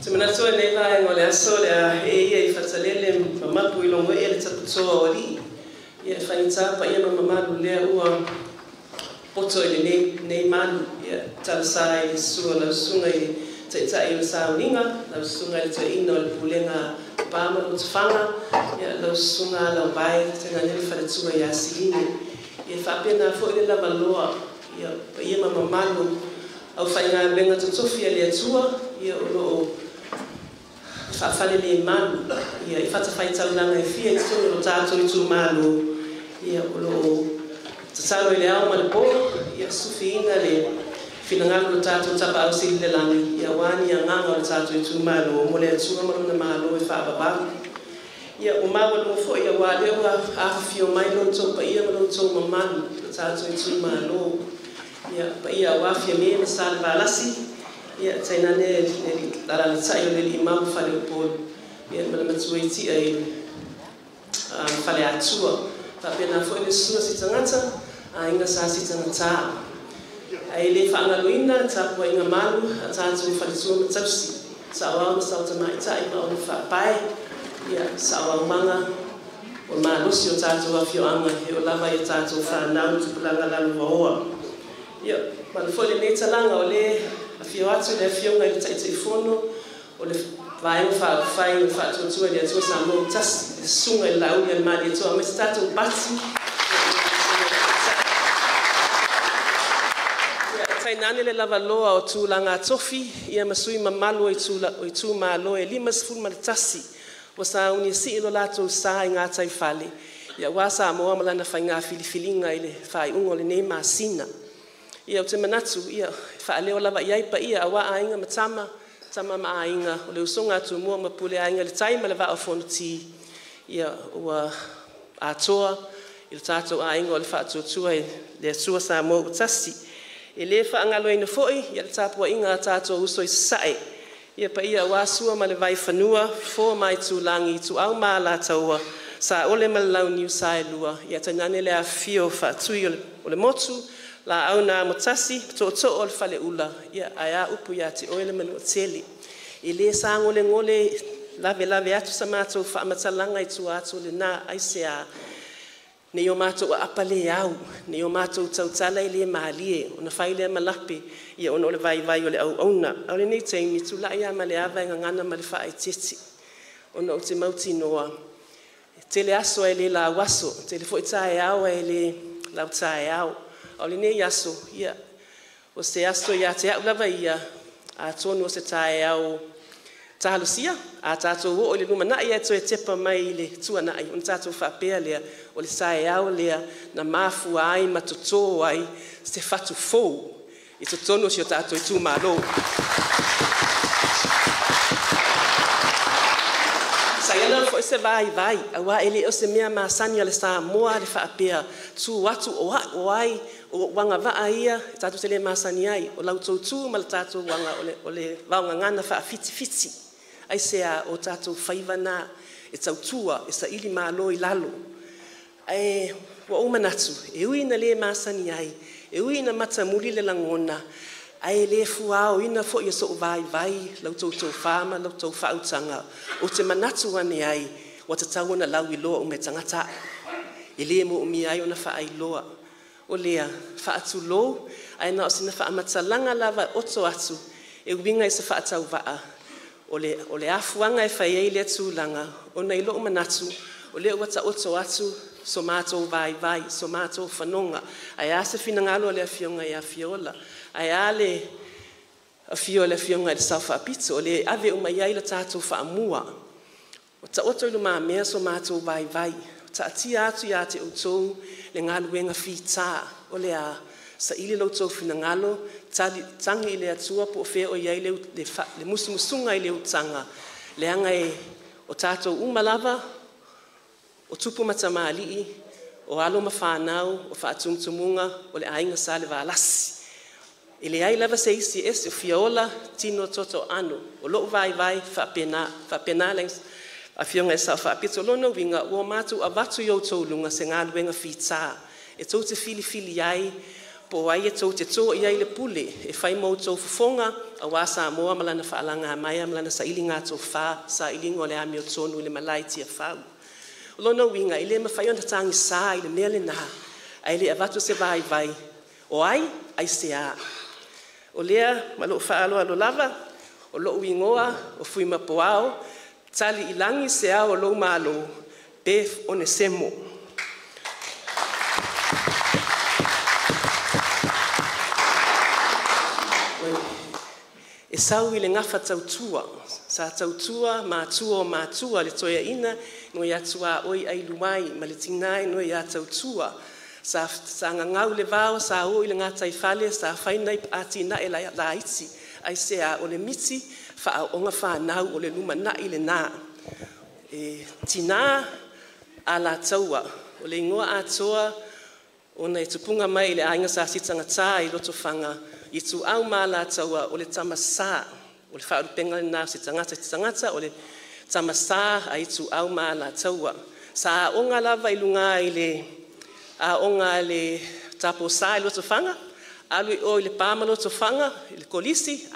Te manatu o lenei vaega o le aso o le a ee ia i Fatalele ma mapu i logoee le taputoa o alii. Ia e faigata paia ma mamalu lea ua poto i lenei malu. Ia talosa i le susu o lau susuga i le Taitai o le Sauniga, lau susuga i le Toeaina o le Pulega Pa ma Lotofaga, ia lau susuga Alauvae tainane le faletua ia Silini. Ia faapena foi le lavaloa, ia paia ma mamalu aufaigaluega totofi a le Atua, ia o lo o faafalelemalu ia i fatafaitaulaga e fia i totonu o lo tatou itumalo, ia o lo o tatalo i le ao ma le po, ia sufiina le finagalo o lo tatou Tapaau Sili i le lagi, ia aua ni agaga o le tatou itumalo mo le Atua ma lona Malo e faavavau. Ia ua maualuga foi aua o lea ua afifio mai lo outou paia ma lo outou mamalu i lo tatou itumalo. Ia paia aua Fiame ma Salevalasi, ia tainane le alaalatai o le alii Mau Faleupolu, ia ma le matua i tia i le Faleatua. Faapena foi le susuga Sitagata, aiga Sa Sitagata. Ae le faagaloina le tapuaiga malu a tatou faletua ma tausi, saoao ma saotamaitai ma aunafaapae, ia saoaumaga o le malosi o tatou afioaga e oo lava i a tatou fanau i tupulaga lalovaoa. Ia, malu foi lenei talaga o lea afio atu le Afioga i le Taitaifono o le Vaega Faaupufai o le Faatuatua i le Atua Samoa ua Tasi, le Susuga i le Laauli a le Malietoa aemaise tatou pati. Ia, tainane le lavaloa o tulaga tofi ia ma sui mamalu o itumalo e 51 ua sauni e sii lo latou sa i gataifale, ia aua Samoa ma lana faiga filifiliga i le faaiuga o lenei masina. Ia ou te manatu, ia, e faaleo lava i ai paia aua aiga ma tama, tama ma aiga, o le usoga a Tumua ma Pule, Aiga i le Tai ma le Vaa o Fonoti, ia ua atoa i le tatou aiga o le Faatuatua i le Atua Samoa ua Tasi. E le faagaloina foi le tapuaiga a tatou uso i Sasae, ia paia aua Sua ma le Vaifanua, Fofo ma Aitulagi, Ituau ma Alataua, Saole ma le Launiu Saelua, ia tainane le afifio o Faatui o le Motu, Laau na Amotasi, Tootoo o le Faleula, ia ae a upu ia te oe le Manuatele. E le sagolegole lavelave atu sa matou faamatalaga i tua atu o lena, aisea? Ne i o matou aapa le au, ne i o matou tautala e le malie, ona fai lea ma lape, ia ona o le vaivai o le auauna. A o lenei taimi, tulai lava ma le ava e gagana ma le faaeteete, ona ou te mautinoa, e tele aso ae le lauaso, e tele foi taeao ae le lautaeao. A o lenei aso, ia, o se aso ia te au lava ia, atonu o se taeao talosia, a tatou oo i le lumanai ae toe tepa mai i le tuanai, ona tatou faapea lea, o le taeao lea na mafua ai ma totō ai se fatu fou i totonu o si o tatou itumalo. Sa i ai foi se vaivai, aua e le o se mea masani a le Samoa le faapea, tu atu o au o ai, o ou agavaa ia, tatou te le masani ai, o lau toutu ma le tatou aga o le vaogagana faafitifiti. Aisea? O tatou faiva na e tautua, e saili malo i lalo. Ae ua ou manatu, e ui ina le masani ai, e ui ina matamuli le lagona, ae le fuaoina foi e sou vaivai lau tou tofa ma lau tou faautaga, ou te manatu ane ai, ua tatau ona lauiloa uma e tagata au. E le moomia ai ona faailoa. O lea, faatulou, ae na o sina faamatalaga lava e oto atu e uiga i se faatauvaa o le afuaga e fai ai lea tulaga, ona i lou manatu, o lea ua taoto atu so matou vaivai, so matou fanoga. Ae a se finagalo o le Afioga ia Fiola? Ae a le afio o le Afioga i le Sao Faapito, o le ave uma i ai le tatou faamua. Ua taoto i lumamea so matou vaivai, ua taatia atu ia te outou le galuega fita, o le a? Saili lo outou finagalo, tagi i le Atua po o fea o i ai le musumusuga i le utaga, leaga o tatou uma lava, o tupu ma tamalii, o alo ma fanau, o faatumutumuga, o le aiga Salevalasi. E leai lava se isi e ese o Fiola, tino toto ano, o lou vaivai faapena, faapena le Afioga i Sao Faapito. O lona uiga, ua matou avatu i outou luga se galuega fita, e tou te filifili ai, po o ai e tou te tō i ai le pule, e fai ma outou fofoga, Aua Samoa ma lana faalagamaea ma lana sailiga tofa, sailiga o le amiotonu i le malae i Tiafau. O lona uiga e le mafai ona tagisa i le mea lena ae le avatu se vaivai o ai, aisea. O lea ma lou faaaloalo lava, o lou igoa o Fuimapuao, tali i lagi se ao o lou Malo, Beth Onesemo. E sau i le gafa tautua, sa tautua matua o matua le toeaina nai tuaoi Ailuai ma le tina e ia Tautua, sa gagau le vao, sa oo i le gataifale, sa fai nai atinae laiti. Aisea? O le miti faaooga fanau, o le lumanai lena. E tina Alataua, o le igoa atoa ona e tupuga mai i le aiga Sa Sitagata i Lotofaga, Ituau ma Alataua, o le tama sa, o le faalupega lena o se tagata, o se tagata o le tama sa a Ituau ma Alataua. Sa aoga lava i luga i le aoga a le Taupousa i Lotofaga, alu i o i Lepa ma Lotofaga i le Kolisi,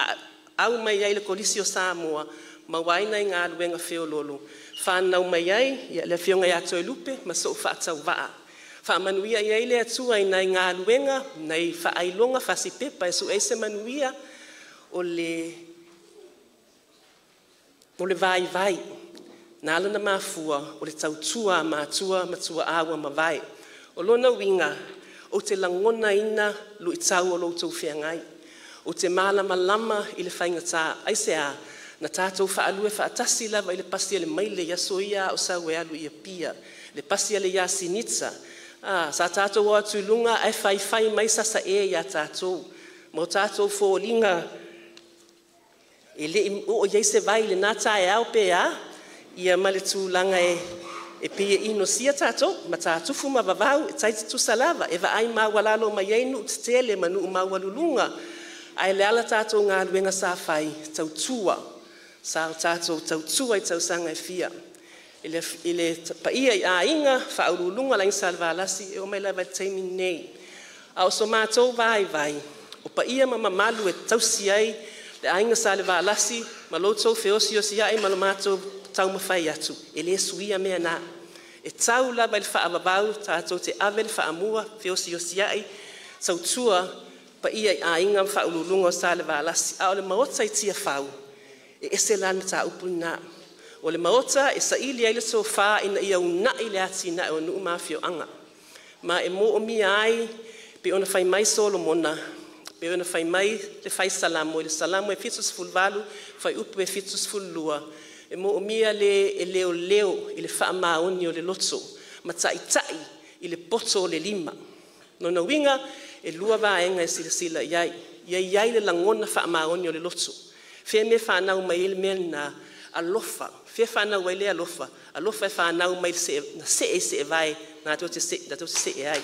au mai ai i le Kolisi o Samoa, maua ai nai galuega feoloolo, fanau mai ai le afioga ia Toelupe ma sou faatauvaa. Faamanuia i ai le Atua i nai galuega, nai faailoga fasipepa e sue ai se manuia. O le vaivai na ala ona mafua o le tautua a matua ma tuaa ua mavae. O lona uiga ou te lagonaina luitau o lo outou feagai, ou te malamalama i le faigata. Aisea? Na tatou faalue faatasi lava i le pasi a le maile i aso ia a o sau e alu i Apia, le pasi a le Yasinita. Sa tatou o atu i luga ae faifai mai Sasae ia tatou ma o tatou foliga e le i oo i ai se vai i lena taeao pe a, ia ma le tulaga e pei e inosia tatou, Matatufu ma Vavau e tai tutusa lava, e vaai maualalo mai ai nuu tetele ma nuu maualuluga. Ae o le a le tatou galuega sa fai? Tautua. Sa tatou tautua i tausaga e fia i le paia i aiga, faauluuluga le Aiga Salevalasi e oo mai lava i le taimi lenei. A o so matou vaivai, o paia ma mamalu e tausi ai le aiga Salevalasi ma lo outou feosiosiai ma lo matou taumafai atu, e le suia mea na. E tau lava i le faavavau tatou te ave le faamua, feosiosiai, tautua paia i aiga ma faauluuluga o Salevalasi. A o le Maota i Tiafau, e ese la le mataupu lena. O le Maota e saili ai le tofa ina ia uunai le atinae o nuu ma afioaga, ma e moomia ai pei ona fai mai Solomona, pei ona fai mai le Fai Salamo i le Salamo e 78 fuaiupu e 72, e moomia le e leoleo i le faamaoni o le loto ma taitai i le poto o le lima. Lona uiga e lua vaega e silasila i ai. Ia i ai le lagona faamaoni o le loto. Fea mea fanau mai ai le mea lena? Alofa. Fea fanau ai le alofa? Alofa e fanau mai na see i seevae na tou te see ai.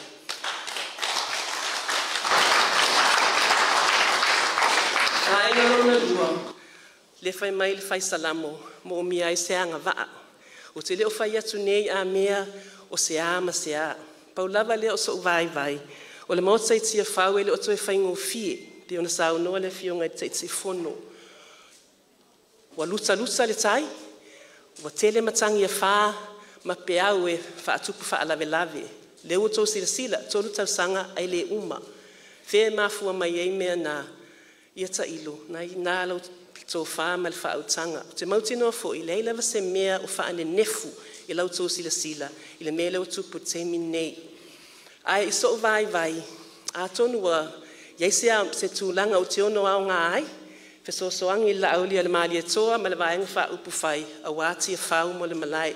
Vaega lona lua, le fai mai le Fai Salamo, moomia ai se agavaa. Ou te le o fai atu nei a mea o se a ma se a. Pau lava lea o sou vaivai, o le Maota i Tiafau e le o toe faigofie, pei ona saunoa le Afioga i le Taitaifono. Ua lutaluta le tai, ua tele matagi afa ma peau e faatupu faalavelave. Lea ua outou silasila, 3 tausaga ae le uma. Fea e mafua mai ai mea na? Ia tailo, na i ina lau tofa ma le faautaga. Ou te mautinoa foi, e leai lava se mea o faanenefu i la outou silasila i le mea lea ua tupu i le taimi lenei. Ae i sou vaivai, atonu ua i ai se tulaga ou te ono aoga ai, fesoasoani i le Laauli a le Malietoa ma le Vaega Faaupufai aua Tiafau mo le malae.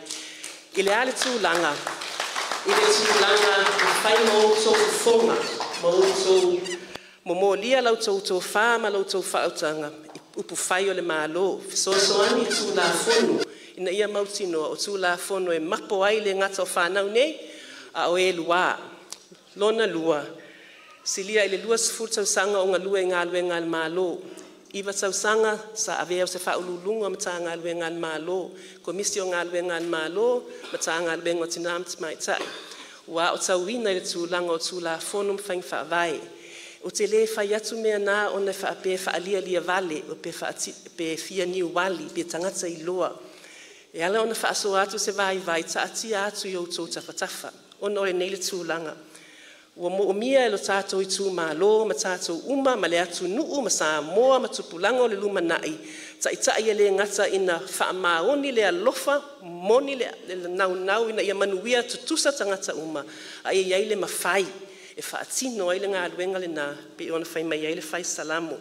I le a le tulaga? I le tulaga e fai ma outou fofoga ma outou momolia la outou tofa ma la outou faautaga i upufai o le Malo, fesoasoani i Tulafono ina ia mautinoa o Tulafono e mapo ai le gata o fanau nei a o e lua. Lona lua, silia i le 20 tausaga o galue i galuega a le Malo, 9 tausaga sa avea o se faauluuluga o Matagaluega a le Malo, Komisi o Galuega a le Malo, Matagaluega o Tina ma Tamaitai, ua aotauina i le tulaga o Tulafono ma Faiga Faavae. Ou te lē fai atu mea na ona e faapea e faalialia vale pe fia niuali pe tagata iloa. E ala ona faasoa atu se vaivai, taatia atu i outou tafatafa ona o lenei le tulaga ua moomia e lo tatou itumalo ma tatou uma ma le atunuu ma Samoa ma tupulaga o le lumanai, taitai e le gata ina faamaoni le alofa, moni le naunau ina ia manuia tutusa tagata uma, a ia i ai le mafai e faatino ai le galuega lena pei ona fai mai ai le Fai Salamo.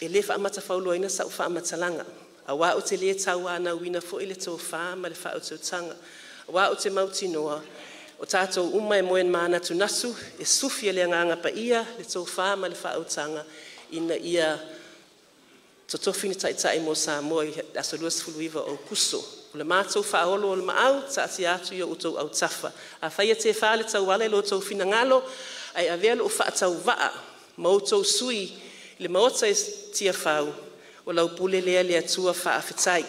E le faamatafauloaina sau faamatalaga aua ou te le tauanauina foi le tofa ma le faautautaga, aua ou te mautinoa o tatou uma e moe manatunatu e sufi e le Agaga Paia le tofa ma le faautaga ina ia totofi ni taitai mo Samoa i le aso 29 o Aokuso. O le matou faaoloolomaau, taatia atu i o outou autafa. Afai e tefa le tauala i lo outou finagalo ae avea lou faatauvaa ma outou sui i le Maota i Tiafau, o lau pule lea le Atua. Faafetai.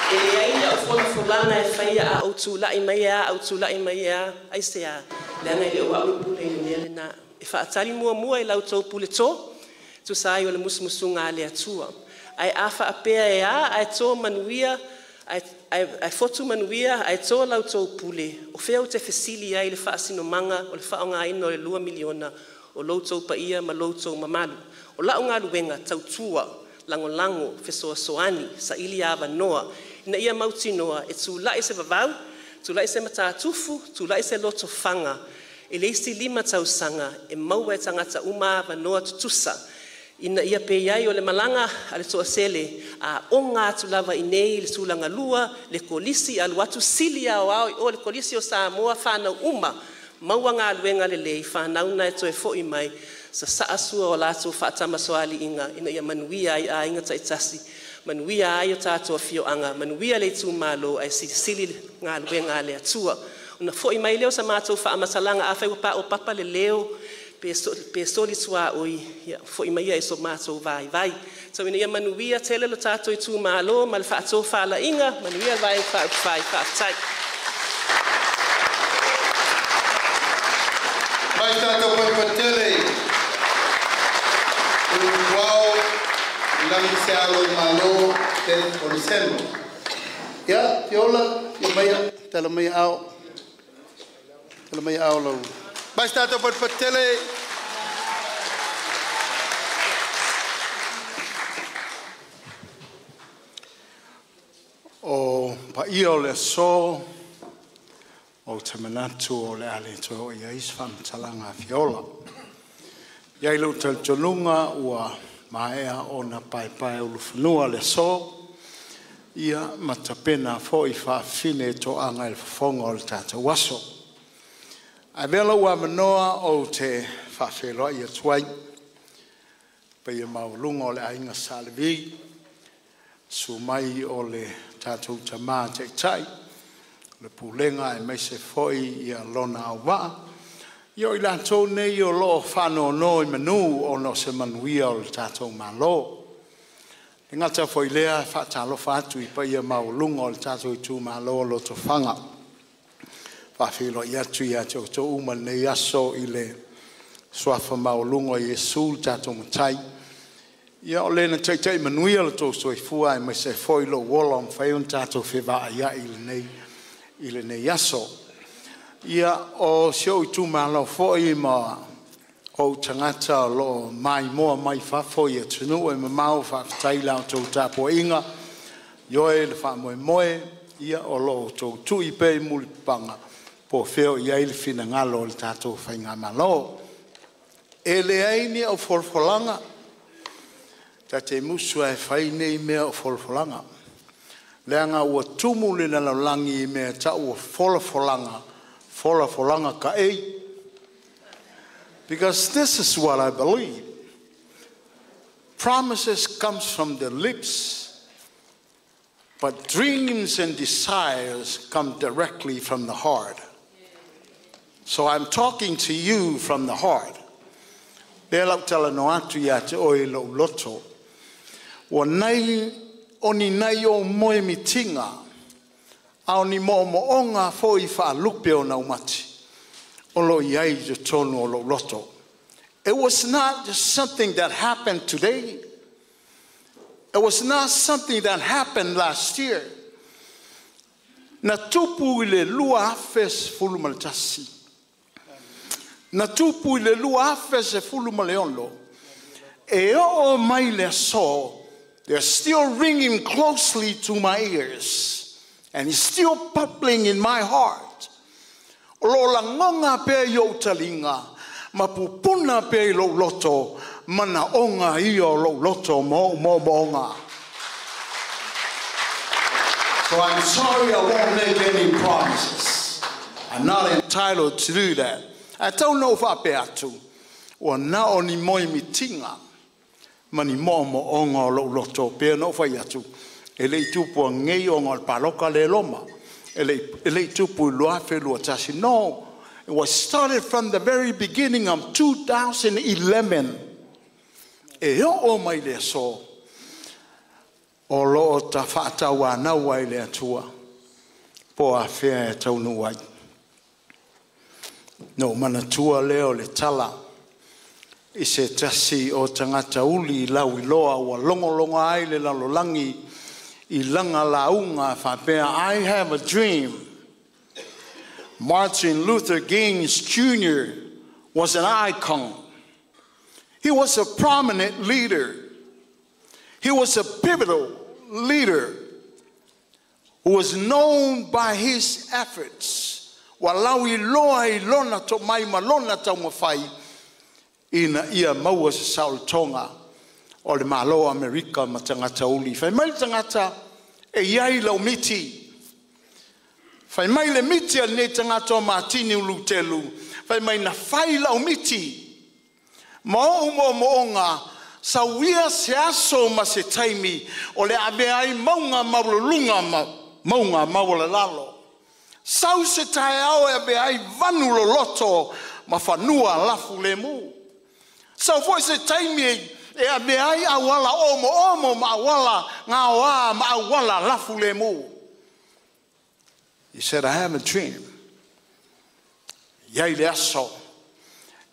E leai ni au folafolaga e faia a ou tulai mai e a, a ou tulai mai e a. Aisea? Leaga e le o au e pule i le mea lena. E faatali muamua i la outou puleto e tusa ai o le musumusuga a le Atua. Ae a faapea e a ae to manuia ae fotu manuia ae to la outou pule, o fea ou te fesili ai i le faasinomaga o le faaaogaina o le $2 miliona? O lo outou paia ma lo outou mamalu. O lau galuega, tautua, lagolago, fesoasoani, saili avanoa ina ia mautinoa e tulai se vavau, tulai se matatufu, tulai se lotofaga i le isi 5 tausaga e maua e tagata uma avanoa tutusa ina ia pei ai o le malaga a le toatele, a oga atu lava i inei i le tulagalua le Kolisi, alu atu sili aoao i o i le Kolisi o Samoa, fanau uma maua galuega lelei, fanau na e toe foi mai sasaa sua o latou faatamasoaliiga ina ia manuia ai aiga taitasi, manuia ai o tatou afioaga, manuia le itumalo, ae silisili le galuega a le Atua. Ona foi mai lea o se matou faamatalaga, afai ua paopapa le leo pe soli suaui, ia foi maia i so matou vaivai. Tau ina ia manuia tele lo tatou itumalo ma le faatofalaiga, manuia le Vaega Faaupufai. Faafetai. Mai tatou patele Uluao Lagi se alo i malo te Poliseno. Ia, Fiola, ia maia, tala mai ao. Tala mai ao lau. Mai tatou patele. O paia o le aso o te manatu o le a le toe oo i ai se faamatalaga a Fiola. E i ai lou talitonuga ua maea ona paepaeulufanua le aso, ia ma tapena foi faafafine toaga i le fofoga o le tatou aso. Ae avea lou avanoa ou te faafeiloai atu ai i le paia maualuga o le Aiga Sa Levi, susu mai o le tatou Tama Taitai, le Pulega aemaise foi ia lona auvaa, ia o i latou nei o lo o faanonomanu ona o se manuia o le tatou Malo. E le gata foi i lea, e faatalofa atu i paia maualuga o le tatou itumalo o Lotofaga. E faafeiloai atu ia te outou uma i lenei aso i le suafa maualuga o Iesu lo tatou Matai, ia o Le na taitai manuia lo outou soifua aemaise ai foi lou ola ua mafai ona tatou fevaaiai i lenei aso. Ia, o si ou itumalo foi ma ou tagata o lo o maimoa mai fafo i atunuu e mamao, faafetai i la outou tapuaiga, ioe le faamoemoe, ia o lo o outou tui pea i mulipapaga po o fea o i ai le finagalo o le tatou faigamalo. E leai ni au folafolaga, ta te musu lava e fai nei mea o folafolaga, leaga ua tumu le lalolagi i mea e tau o folafolaga, folafolaga taei. Because this is what I believe. Promises comes from the lips, but dreams and desires come directly from the heart. So I'm talking to you from the heart. Lea lau talanoa atu ia te oe i lou loto. Ua nai o ni nai o moe mitiga. A o ni moomooga foi faalupe o naumati o loo i ai i totonu o lou loto. It was not just something that happened today. It was not something that happened last year. Na tupu i le 2011. Na tupu i le 2016. E oo mai le aso, they're still ringing closely to my ears. And it's still bubbling in my heart. O lo lagonga pea i ou taliga, ma pupuna pea i lou loto, manaoga ia o lou loto ma ou moomooga. So I'm sorry I won't make any promises. I'm not entitled to do that. Ae tau na ou faapea atu, ua na o ni moemitiga ma ni moomooga o lou loto pea na ou fai atu, e le i tupu anei ona o le paloka le loma. E le i tupu i 2021. No, it was started from the very beginning of 2011. E oo mai le aso, o loo ta faatauanau ai le Atua, po o afea e taunuu ai. Na ou manatua lea o le tala i se tasi o tagata uli lauiloa ua logologo ai le lalolagi i lana lauga faapea, "I have a dream." Martin Luther King Jr. was an icon. He was a prominent leader. He was a pivotal leader who was known by his efforts. Ua lauiloa i lona tomai ma lona taumafai ina ia maua se saolotoga o le Malo o Amerika ma tagata uli. Fai mai le tagata e i ai lau miti. Fai mai le miti a lenei tagata o Matini Ulutelu. Fai mai na fai lau miti. Ma ou moomooga sauia se aso ma se taimi o le avea ai mauga maualuluga ma mauga maualalalo. Sau se taeao e avea ai vanu loloto ma fanua lafu lemu. Sau foi se taimi e avea ai auala omoomo ma auala gaoā ma auala lafu lemu. He said, "I have a dream." Iai le aso.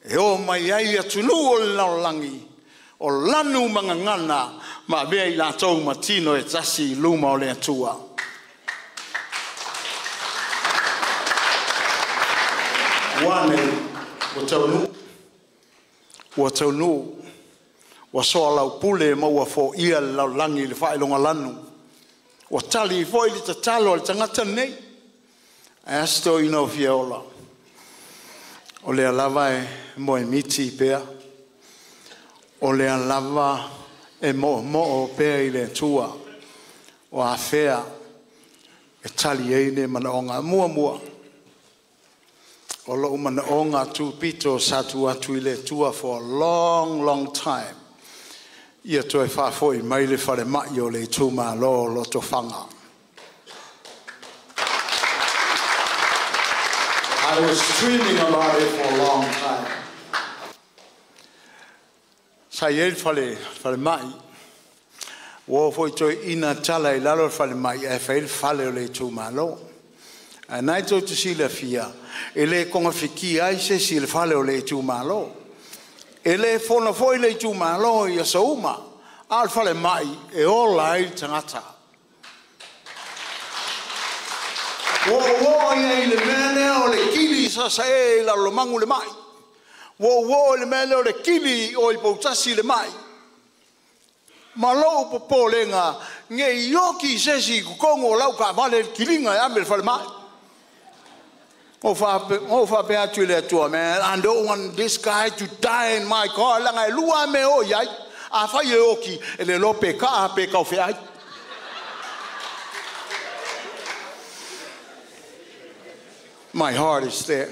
E o mai ai atunuu o le lalolagi. O lanu ma gagana ma avea i latou ma tino e tasi i luma o le Atua. Ua nei, ua taunuu. Ua taunuu. Ua soalaupule ma ua foia le lalolagi i le faailoga lanu. Ua tali foi le tatalo a le tagata lenei. Ae a se toeaina o fia ola. O lea lava e moemiti pea. O lea lava e moomoo pea i le Atua. O afea e tali ai le manaoga. Muamua. O lou manaoga tupito sa tuu atu i le Atua for a long, long time. Ia toe faafoi mai le falemai o le itumalo o Lotofaga. I was dreaming about it for a long time. Sa i ai le fale, falemai. Ua oo foi toeaiina tala i lalo le falemai ae fai le fale o le itumalo. Ae na e tou te silafia, e le togafitia ai se isi i le fale o le itumalo. E le fono foi le itumalo i aso uma, a o le falemai e ola ai le tagata. Ua ou oo i ai i le mea lea o le kili sasae i Lalomanu le mai. Ua ou oo i le mea lea o le kili o i Poutasi le mai. Ma lou popolega ne i oki se isi i totonu o lau taavale i le kiliga e ave i le falemai. Ou faapea atu i le Atua, man, I don't want this guy to die in my car, leaga e lua lava mea e oo i ai. Afai e oki, e le iloa pe kaa pe taufeai. My heart is there.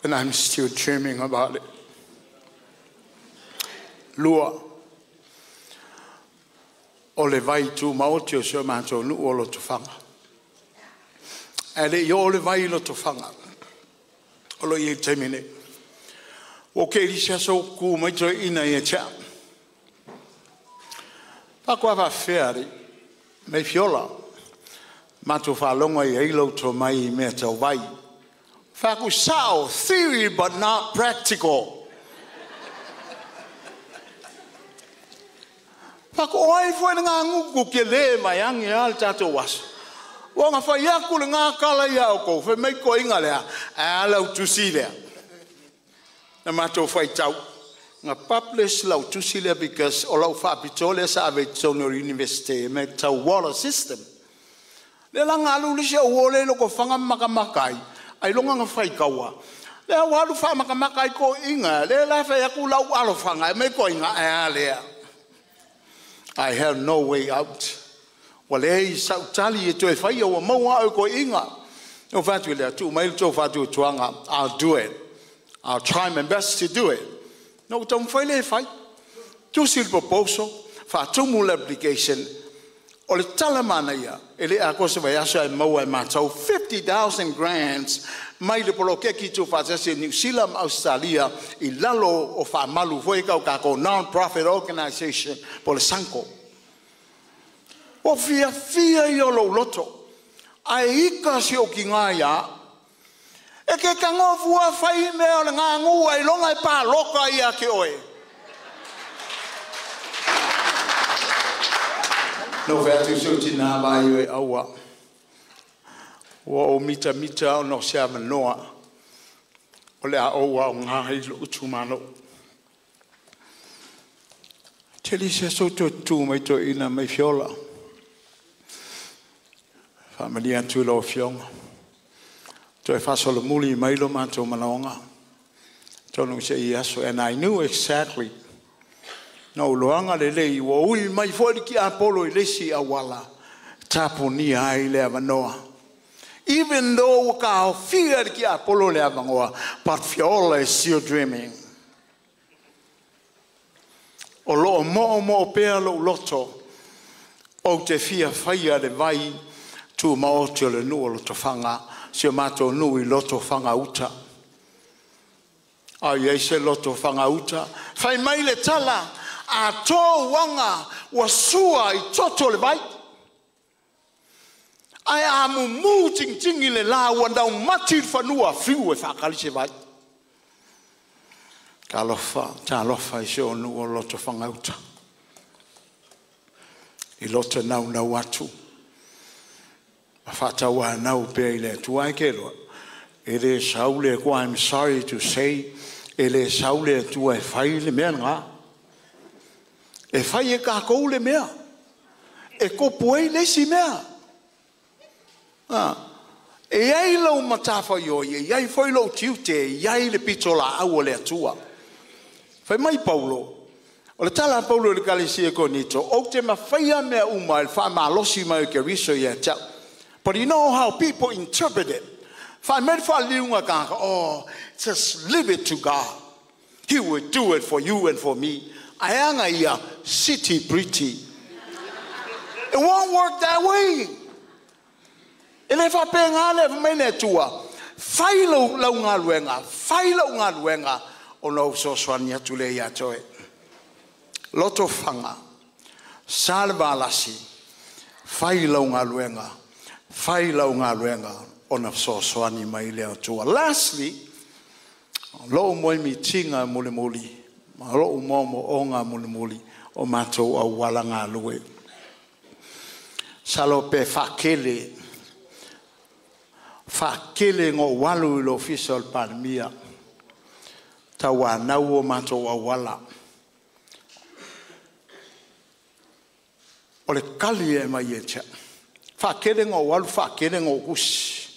And I'm still dreaming about it. Lua, o le vai tumaoti o si o matou nuu o Lotofaga. Ae le i oo le vai i Lotofaga, o lo o i ai i le taimi nei. Ua ok i le isi aso ua tutu mai toeaiina ia te au. Faaku a faafefea alii mei Fiola, matou faalogo e i ai lou tomai i mea tau vai. Fai atu, "Sao, theory but not practical." Fai atu, o ai foi le gagutu tele mai age a le tatou aso. Ua na fai atu le gā tala ia o kou, fai mai toeaina lea, ae a lau tusi lea. Na matou faitau, na publish lau tusi lea because o lau faapitoa lea sa ave i totonu o le University me tau water system. Lea la na alu le isi au uo lea i Lotofaga ma matamata ai, ailoga na faitaua. Lea ua alu faamatamata ai toeaiina, lea la fai atu lau alofaga e mai toeaiina, ae a lea. I have no way out. Ua leai sau tali e toe faia ua maua au e toeaiina. Na ou fai atu lea, tuu mai le tou faatuatuaga, I'll do it. I'll try my best to do it. Na ou taumafai lea e fai. Tusi le proposal, faatumu le application, o le tala manaia, e le atoa se vaiaso ae maua e matou 50,000 grants mai le poloketi tuufaatasi e Niu Sila ma Ausetalia i lalo o faamalu foi tau tatou non-profit organization po o le SANCO. Ua fiafia ia o lou loto, ae ita si ou tina ia au. E te tago fua fai mea o le gagu ailoga e palota ia te oe. No fai atu si ou tina vai oe aua. Ua ou mitamita ona o se avanoa o le a ou aoga i lou itumalo. Tele se aso toe tutu mai toeaina mai Fiola. Faamalie atu i lau Afioga. Toe faasolomuli mai lo matou manaoga. Tonu se i aso. And I knew exactly. Na ou iloaga lelei ua ui mai foi le tiapolo i le isi auala. Tapunia ai le avanoa. Even though ua taofia le tiapolo le avanoa, but Fiola is still dreaming. O loo moo moo pea lou loto, ou te fia faia le vai tu maoti o le nuu o Lotofaga, si o matou nuu i Lotofaga uta. A i ai se Lotofaga uta, fai mai le tala, a tō uaga ua sua i toto le vai. Ae a mumu tingitingi le la ua naumati le fanua fiu e whaakali se vai. Talofa, talofa i se o nuu o Lotofaga uta. I loto nau nau atu. Ma whaataua nau pea i le atua e ke loa. E le sau le Atua, I'm sorry to say, e le sau le Atua e fai le mea ngā. E fai e kākou le mea. E kopu ei le isi mea. Ah. E ai lau matafa i oi, e ai foi lou tiute, e ai le pito la au o le Atua. Fai mai Paulo, o le tala a Paulo i le Kalesia Korinito, ou te mafaia mea uma e le faamalosi mai o Keriso ia te au. But you know how people interpret it. Fai mai le faaliliuga tagata, oh, just leave it to God. He will do it for you and for me. Ae aga ia, city pretty. It won't work that way. E le faapega le mai le Atua, fai lau lau galuega, fai lau galuega, ona ou fesoasoani atu lea ia te oe. Lotofaga, Salevalasi, fai lau galuega, fai lau galuega, ona fesoasoani mai le Atua. Lastly, lou moemitiga mulimuli, ma lou moomooga mulimuli, o matou auala galue. Salo pe faakele, faakele na ou alu i le ofisa o le Palemia, tauanau o matou auala. O le tali e mai ia te au. Faakele na ou alu, faakele na ou tusi.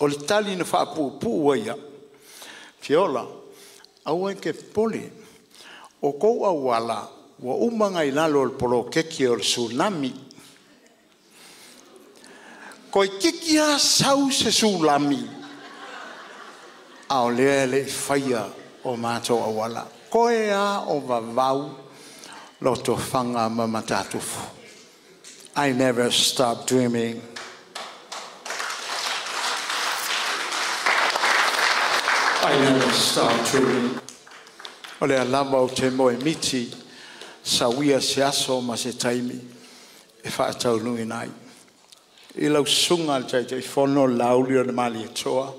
O le tali na faapuupuu ai au. Fiola, aua e te popole. O kou auala, ua uma ona i lalo o le poloketi o le tsunami. Toeitiiti lava sau se tsunami, a o lea e le i faia o matou auala. Toe lava o vavau Lotofaga ma Matatufu. I never stop dreaming. I never stop dreaming. O lea lava ou te moemiti Sauia se aso ma se taimi e faataunuuina ai. I lau susuga i le Taitaifono Laauli o le Malietoa,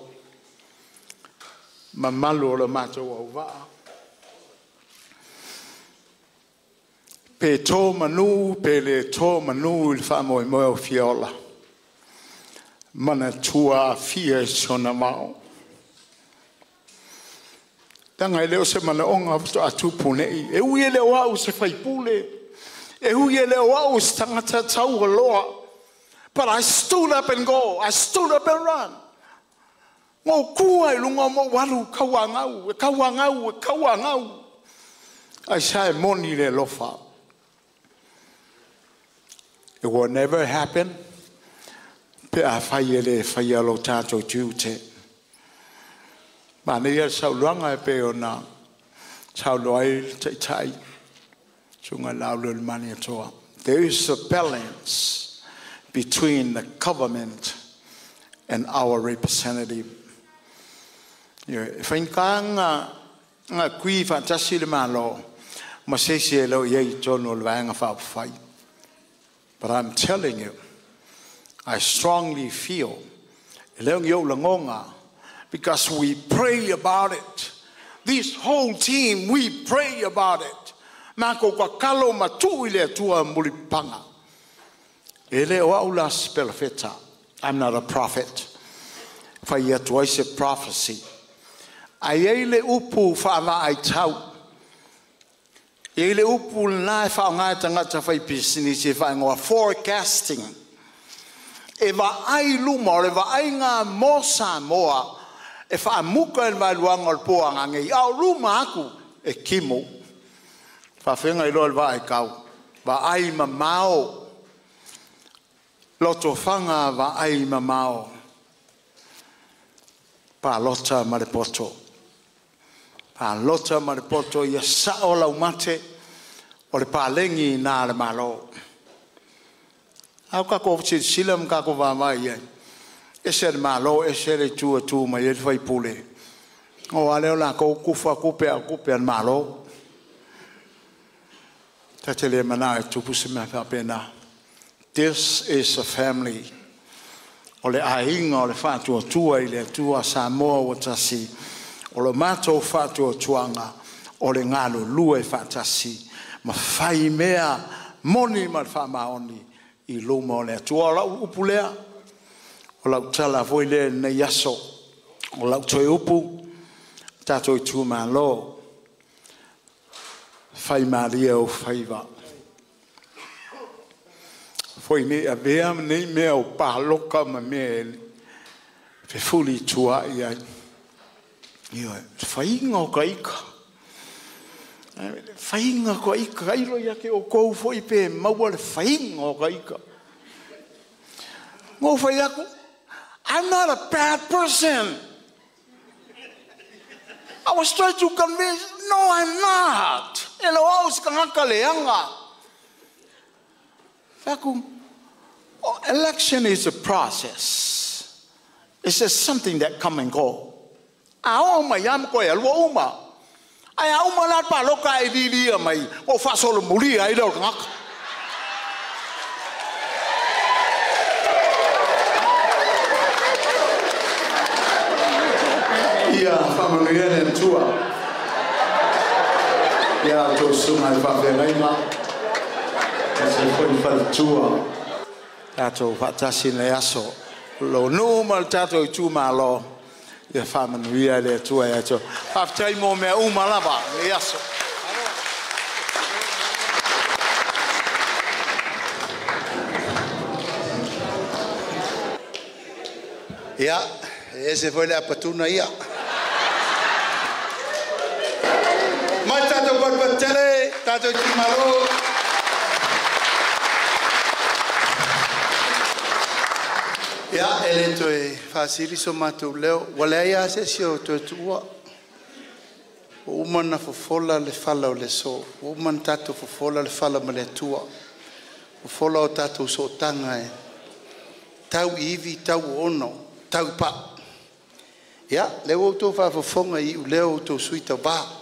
mamalu o le matou auvaa, pe to manu pe le to manu i le faamoemoe o Fiola, manatua Afia i sona mao. Leaga e le o se manaoga faatoa tupu nei, e ui e le o au o se faipule, e ui e le o au o se tagata taualoa, but I stood up and go, I stood up and run. Na ou tu lava i luga ma ou alu tauanau, e tauanau, e tauanau. Aisea e moni le alofa? It will never happen pe afai e le faia lo tatou tiute. Manaia le saunoaga e pei ona saunoa ai le Taitai, susuga Laaulialemalietoa. There is a balance between the government and our representative. E faigata na kui faatasi le Malo ma se isi e le o i ai i totonu o le Vaega Faaupufai. But I'm telling you, I strongly feel, e le o ni ou lagona, because we pray about it. This whole team, we pray about it. Makou tatalo ma tuu i le Atua mulipapaga. E le o au la se perofeta. I'm not a prophet. Fai atu ai se prophecy. Ae i ai le upu faavaai tau. E i ai le upu lena e faaaoga e tagata faipisinisi e faaigoa forecasting. E vaai luma, o le vaaiga mo Samoa e faamuta i le vaeluaga o le po a nanei, a o luma atu e timu. Faafega iloa le vaai tau, vaai mamao, lotofaga vaai mamao, palota ma le poto. Palota ma le poto ia sao laumate o le palegi na le Malo. A o tatou silasila ma tatou vaavaai i ai, ese le Malo, ese le itu e tu mai ai le faipule. O a lea o latou tufa tupe a o tupe a le Malo. Ta te le manao e tupu se mea faapena. This is a family. O le aiga o le Faatuatua i le Atua Samoa ua tasi. O lo matou faatuatuaga o le galulue faatasi ma fai mea moni ma le faamaoni i luma o le Atua. O lau upu lea, o lau tala foi lea i lenei aso. O lau toe upu, tatou itumalo, fai malie ou faiva. Foi nei avea nei mea o paloka ma mea e fefuli tuai ai. Ioe, faiga o ka ika. Faiga o ka ika, ailo ia ke o kou foi pe maua le faiga o ka ika. Ngo fai aku, I'm not a bad person. I was trying to convince, no, I'm not. E le o au se tagata leaga. Fai atu, oh, election is a process. It's just something that come and go. A oo mai lava ma toe alua uma. Ae a uma la le paloka e lilia mai, ua ou faasolomulia ai lea o le tagata. Ia faamanuia le Atua i a outou susuga i faafeagaiga aemaise foi faletua. Tatou faatasi i lenei aso. O lou nuu ma le tatou itumalo, ia faamanuia le Atua ia outou. Faafetai mo mea uma lava i lenei aso. Ia, e ese foi le apatuna ia. Mai tatou patupatu tele, tatou itumalo. Ia, e le toe faasili so matou leo, ua leai lava se isi o toe tuua. Ua uma ona fofola le fala o le aso, ua uma ona tatou fofola le fala ma le Atua, fofola o tatou sootaga e tau i ivi, tau i ono, tau i pau. Ia, lea ua outou faafofoga i iuleo o outou sui tauva.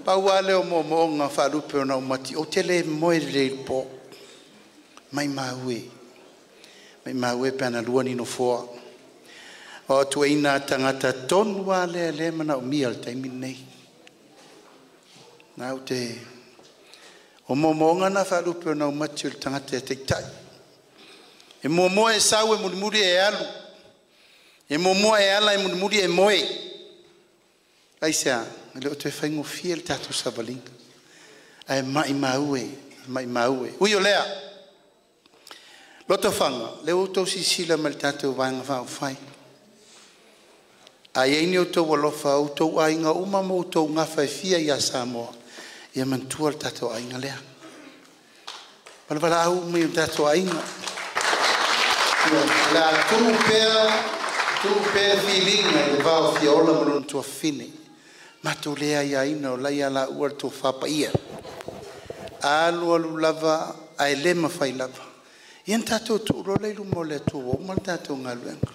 Pau lava lea o moomooga faalupe o naumati, ou te le moe lelei i le po. Maimau e, maimau e pe ana lua ni nofoa. O atuaiga tagata tonu lava lea o lea e manaomia i le taimi lenei. Na ou te... O moomooga na faalupe o naumati o le tagata e taitai. E muamua e sau e mulimuli e alu. E muamua e ala e mulimuli e moe. Aisea? E le o toe faigofie le tatou savaliga. Ae maimau e, maimau e. Ui o lea, Lotofaga, o lea ua outou silasila mai i le tatou Vaega Faaupufai. A i ai ni outou alofa, o outou aiga uma ma outou gafa e fia ia Samoa, ia manatua le tatou aiga lea. Valaau mai o tatou aiga. O le a tuu pea, tuu pea le filiga i le va o Fiola ma lona tuafafine. Matou le aiaina o la e ia laua le tofa paia. A alu alu lava ae le mafai lava, ia ona tatou tuu loa lea i luma o le Atua ua uma le tatou galuega.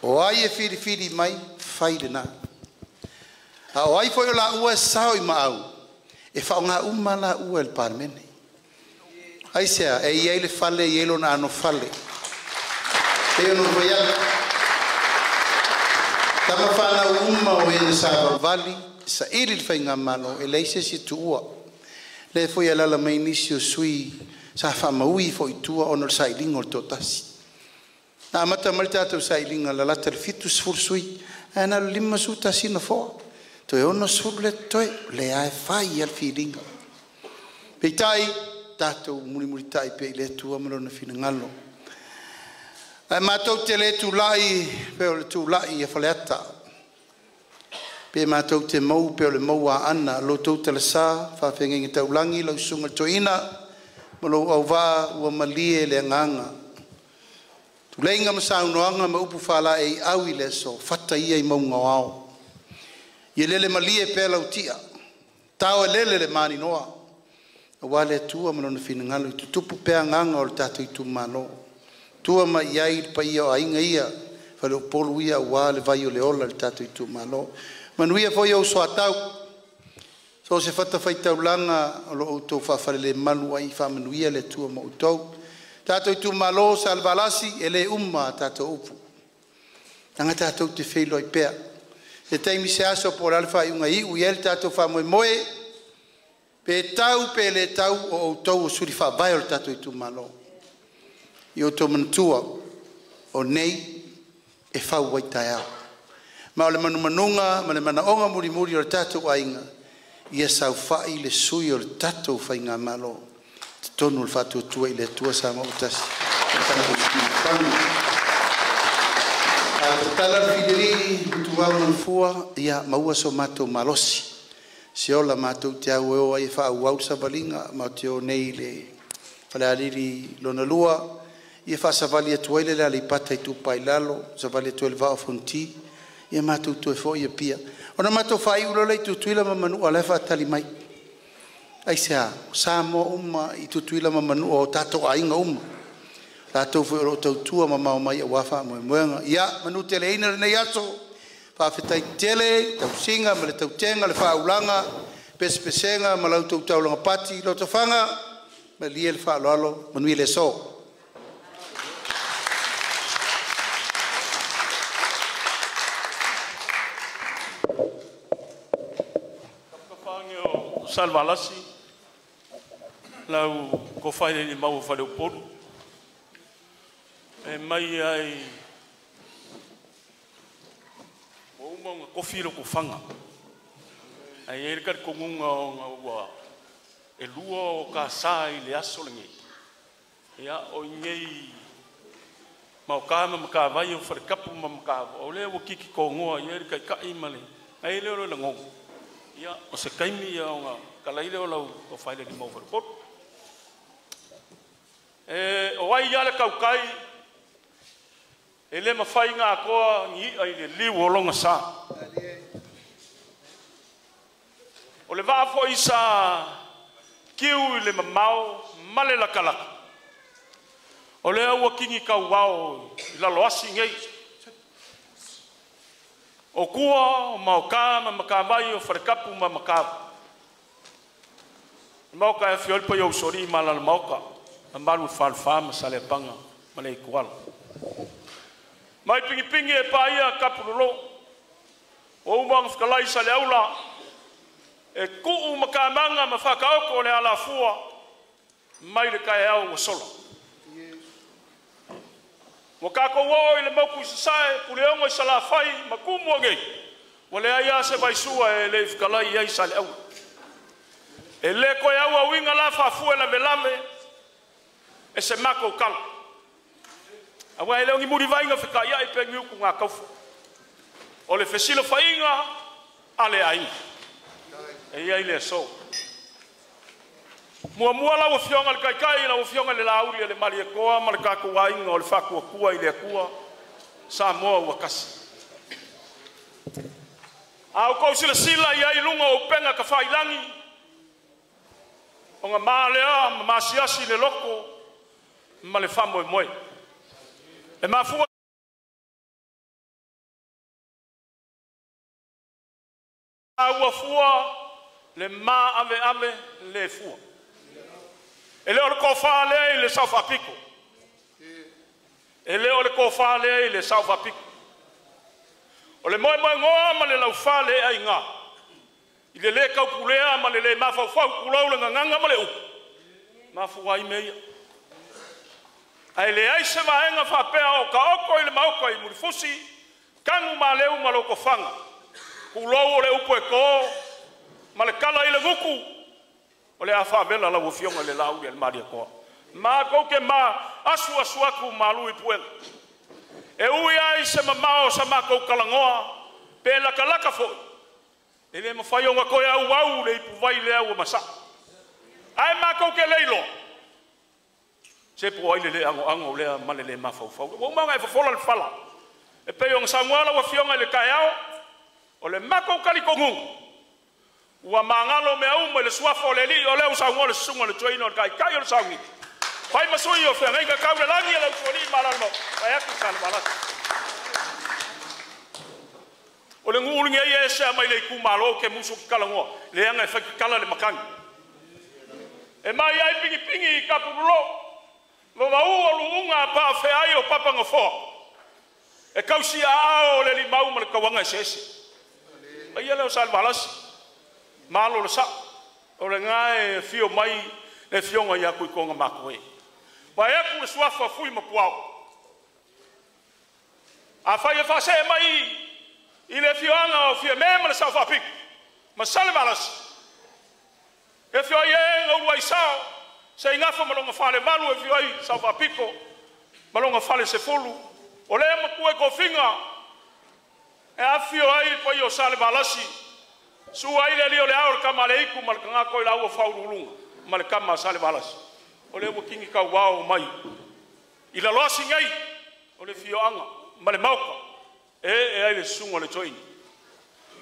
O ai e filifili mai, fai lena. A o ai foi o laua e sao i maau, e faaaoga uma lava laua e le Palemene. Aisea? E i ai le fale e i ai lona anofale. E pei ona ou fai atu, o tama fanau uma o e na savavali, saili le faigamalo, e leai se isi e tuua. O lea foi e alaala mai nisi o sui usufono sa faamaui ifo i tua ona o le sailiga o le toatasi. Na amata mai le tatou sailiga e lalata i le 70 sui usufono, ae na o le 51 nofoa, toe 60 lea e totoe. O lea lava e fai lava le filiga. Peitai, tatou mulimulitai pea i le Atua ma Lona finagalo. Ae matou te le tulai pei o le tulai a Faleata, pe matou te mou pei o le mou a Aana, lo outou talasa, faafeagaiga taulagi, lau susuga i le Toeaina ma lou auvaa, ua malie le agaga. Tuleiga ma saunoaga ma upu faalaeiau i le aso, fata ia i mauga o ao. Ia lele malie pea lau tia, tao e lele le maninoa, aua le Atua ma Lona finagalo i tutupu pea agaga o le tatou itumalo. Tua mai i ai le paia o aiga ia, faleupolu ia aua le vai o le ola i le tatou itumalo. Manuia foi ou soatau, so o se fatafaitaulaga o lo o outou faafalelemalu ai, faamanuia le Atua ma outou. Tatou itumalo o Salevalasi, e le uma a tatou upu, leaga tatou te feiloai pea. Se taimi se aso po o le a le faaiuga e iu i ai le tatou faamoemoe, pe tau pe le tau, o outou o suli faavae o le tatou itumalo. Ia outou manatua, o nei e fau ai taeao. Ma o le manumanuga ma le manaoga mulimuli o le tatou aiga, ia saofai le sui o le tatou faigamalo i totonu o le Faatuatua i le Atua Samoa ua Tasi ma le tatou Tuimataga. A tatala le filialii ma tuau le fua, ia maua so matou malosi. Se ola matou te au e o ai e faaauau le savaliga, matou te o nei i le Falealili lona lua, ia faasavali atu ai le Aleipata Itupa i Lalo, savali atu ai le Vaa o Fonoti, ia matou toe foi i Apia. Ona matou faaiu loa lea i Tutuila ma Manua o la e faatali mai. Aisea? O Samoa uma i Tutuila ma Manua, o tatou aiga uma. O latou foi o lo o tautua mamao mai aua faamoemoega. Ia manuteleina lenei aso, faafetai tele i le tausiga ma le tautega, le faaulaga, pesepesega ma la outou taulaga pati. Lotofaga, malie le faaaloalo, manuia le aso. Salevalasi lau tofa i le Maua o Faleupolu, e mai ai ua uma ona tofi le tofaga. Ae i ai le talitonuga ona ua e lua o ta sa i le aso lenei, ia o i inei Maoka ma Matavai o Faletapu ma Matavoa, o lea ua titi tonoa i ai le taitai ma le na i ai lea o le lagona, ia o se taimi ia ona talai lea o lau tofa i le Maua o Faleupolu. E, o ai lava le tautai e le mafai ona atoa ni i'a i le liu o lona sa. O le vaa foi sa tiu i le mamao ma le latalata, o lea ua tini tauao i lalo asi nei. O kua, o maoka, ma makavai, o wharekapu, ma makavu. Maoka e fioli pa iau sori ma lala maoka. A malu whalwha ma salepanga ma le ikuala. Mai pingi pingi e paia kapulolo. O umanga whakalai sa le aula. E kuu makamanga ma whakaoko le alafua. Mai le kai au wa sola. Wa kako o i le mauku i sasae, puleongo i salafai, makumu angei. Wa le aia se vaisua e le whakalai i ai sa le aula. E le koe au winga la whafue la velame, e se mako kala. Awa e leo ngi muri vainga wheka ia i pengi uku ngā kaufa. O le fesilo whainga, a le ainga. E ia i le so. Mua mua la ua le kaikai, la ua le lauli le mali e koa, ma le kako ainga o le whakua kua i le akua, sa moa ua kasi. A o kou sila sila i ai lunga o penga ka whailangi, o ngā maalea, ma masiasi le loko, ma le whamoe moe. E mafua ua fua, le ma ave ave le fua. E leo le kōwha lea i le saufapiko. E leo le kōwha lea i le saufapiko. O le moe moe ngoa ma le lauwha le ai ngā. I le le kaupulea ma le le mawhauwhau kulau le nganganga ma le upu. Mafua i mea ia. Ai le ai se vaenga whapea o ka oko i le mauka i murifusi, kangu ma leu ma loko whanga. Kulau o le upu e kō, ma le kala i le nguku, o le awha vela la ua le lauli le maria koa. Ma kouke ma asu asu aku malu i puenga. E ui ai se mamao sa makou kalangoa, pe laka laka foi. E le mawhai o ngā koe au au le ipu vai le au masa. Ai makou ke leilo. Se po ai le le ango ango lea ma le le mawhaufau. Ua umanga e fafola le fala. E pe o ngā sangoa la ua fionga i le kai ao, o le makou kalikongunga. Ua mangalo mea uma i le suafa o le li o leo saungoa le susunga le tuaina o le kaikai o le saungiti. Pai masui o whengainga kau le langi e lau tuali ma lalo mau. Pai aku sa le malasi. O le nguulingi ai e sea mai le iku malo ke musu ki kalangoa. Le anga e whaki kala le makangi. E mai ai pingi pingi i kapurulo. Mama u o luunga a paa wheai o papa ngafoa. E kausi a ao le limau ma le kawanga e sese. Ai leo sa le malasi. Malo le sa, o le ngae fio mai le fionga ia kui konga mako e. Vai aku le suafa fui ma puau. A whai e whase e mai i le fioanga o fia me ma le sau whapiku. Ma sale malasi. E fio ai e ngauru ai sao, se i ngafa malonga whale malu e fio ai sau whapiko, malonga whale se fulu. O le makue kofinga, e a fio ai pai o sale malasi. Sua ile li o le ao le kama le iku ma le kangako i la ua whaurulunga ma le kama sale valasi. O le ua kingi kau wao mai. I la loasi ngai o le fioanga ma le mauka e e ai le sunga le toini.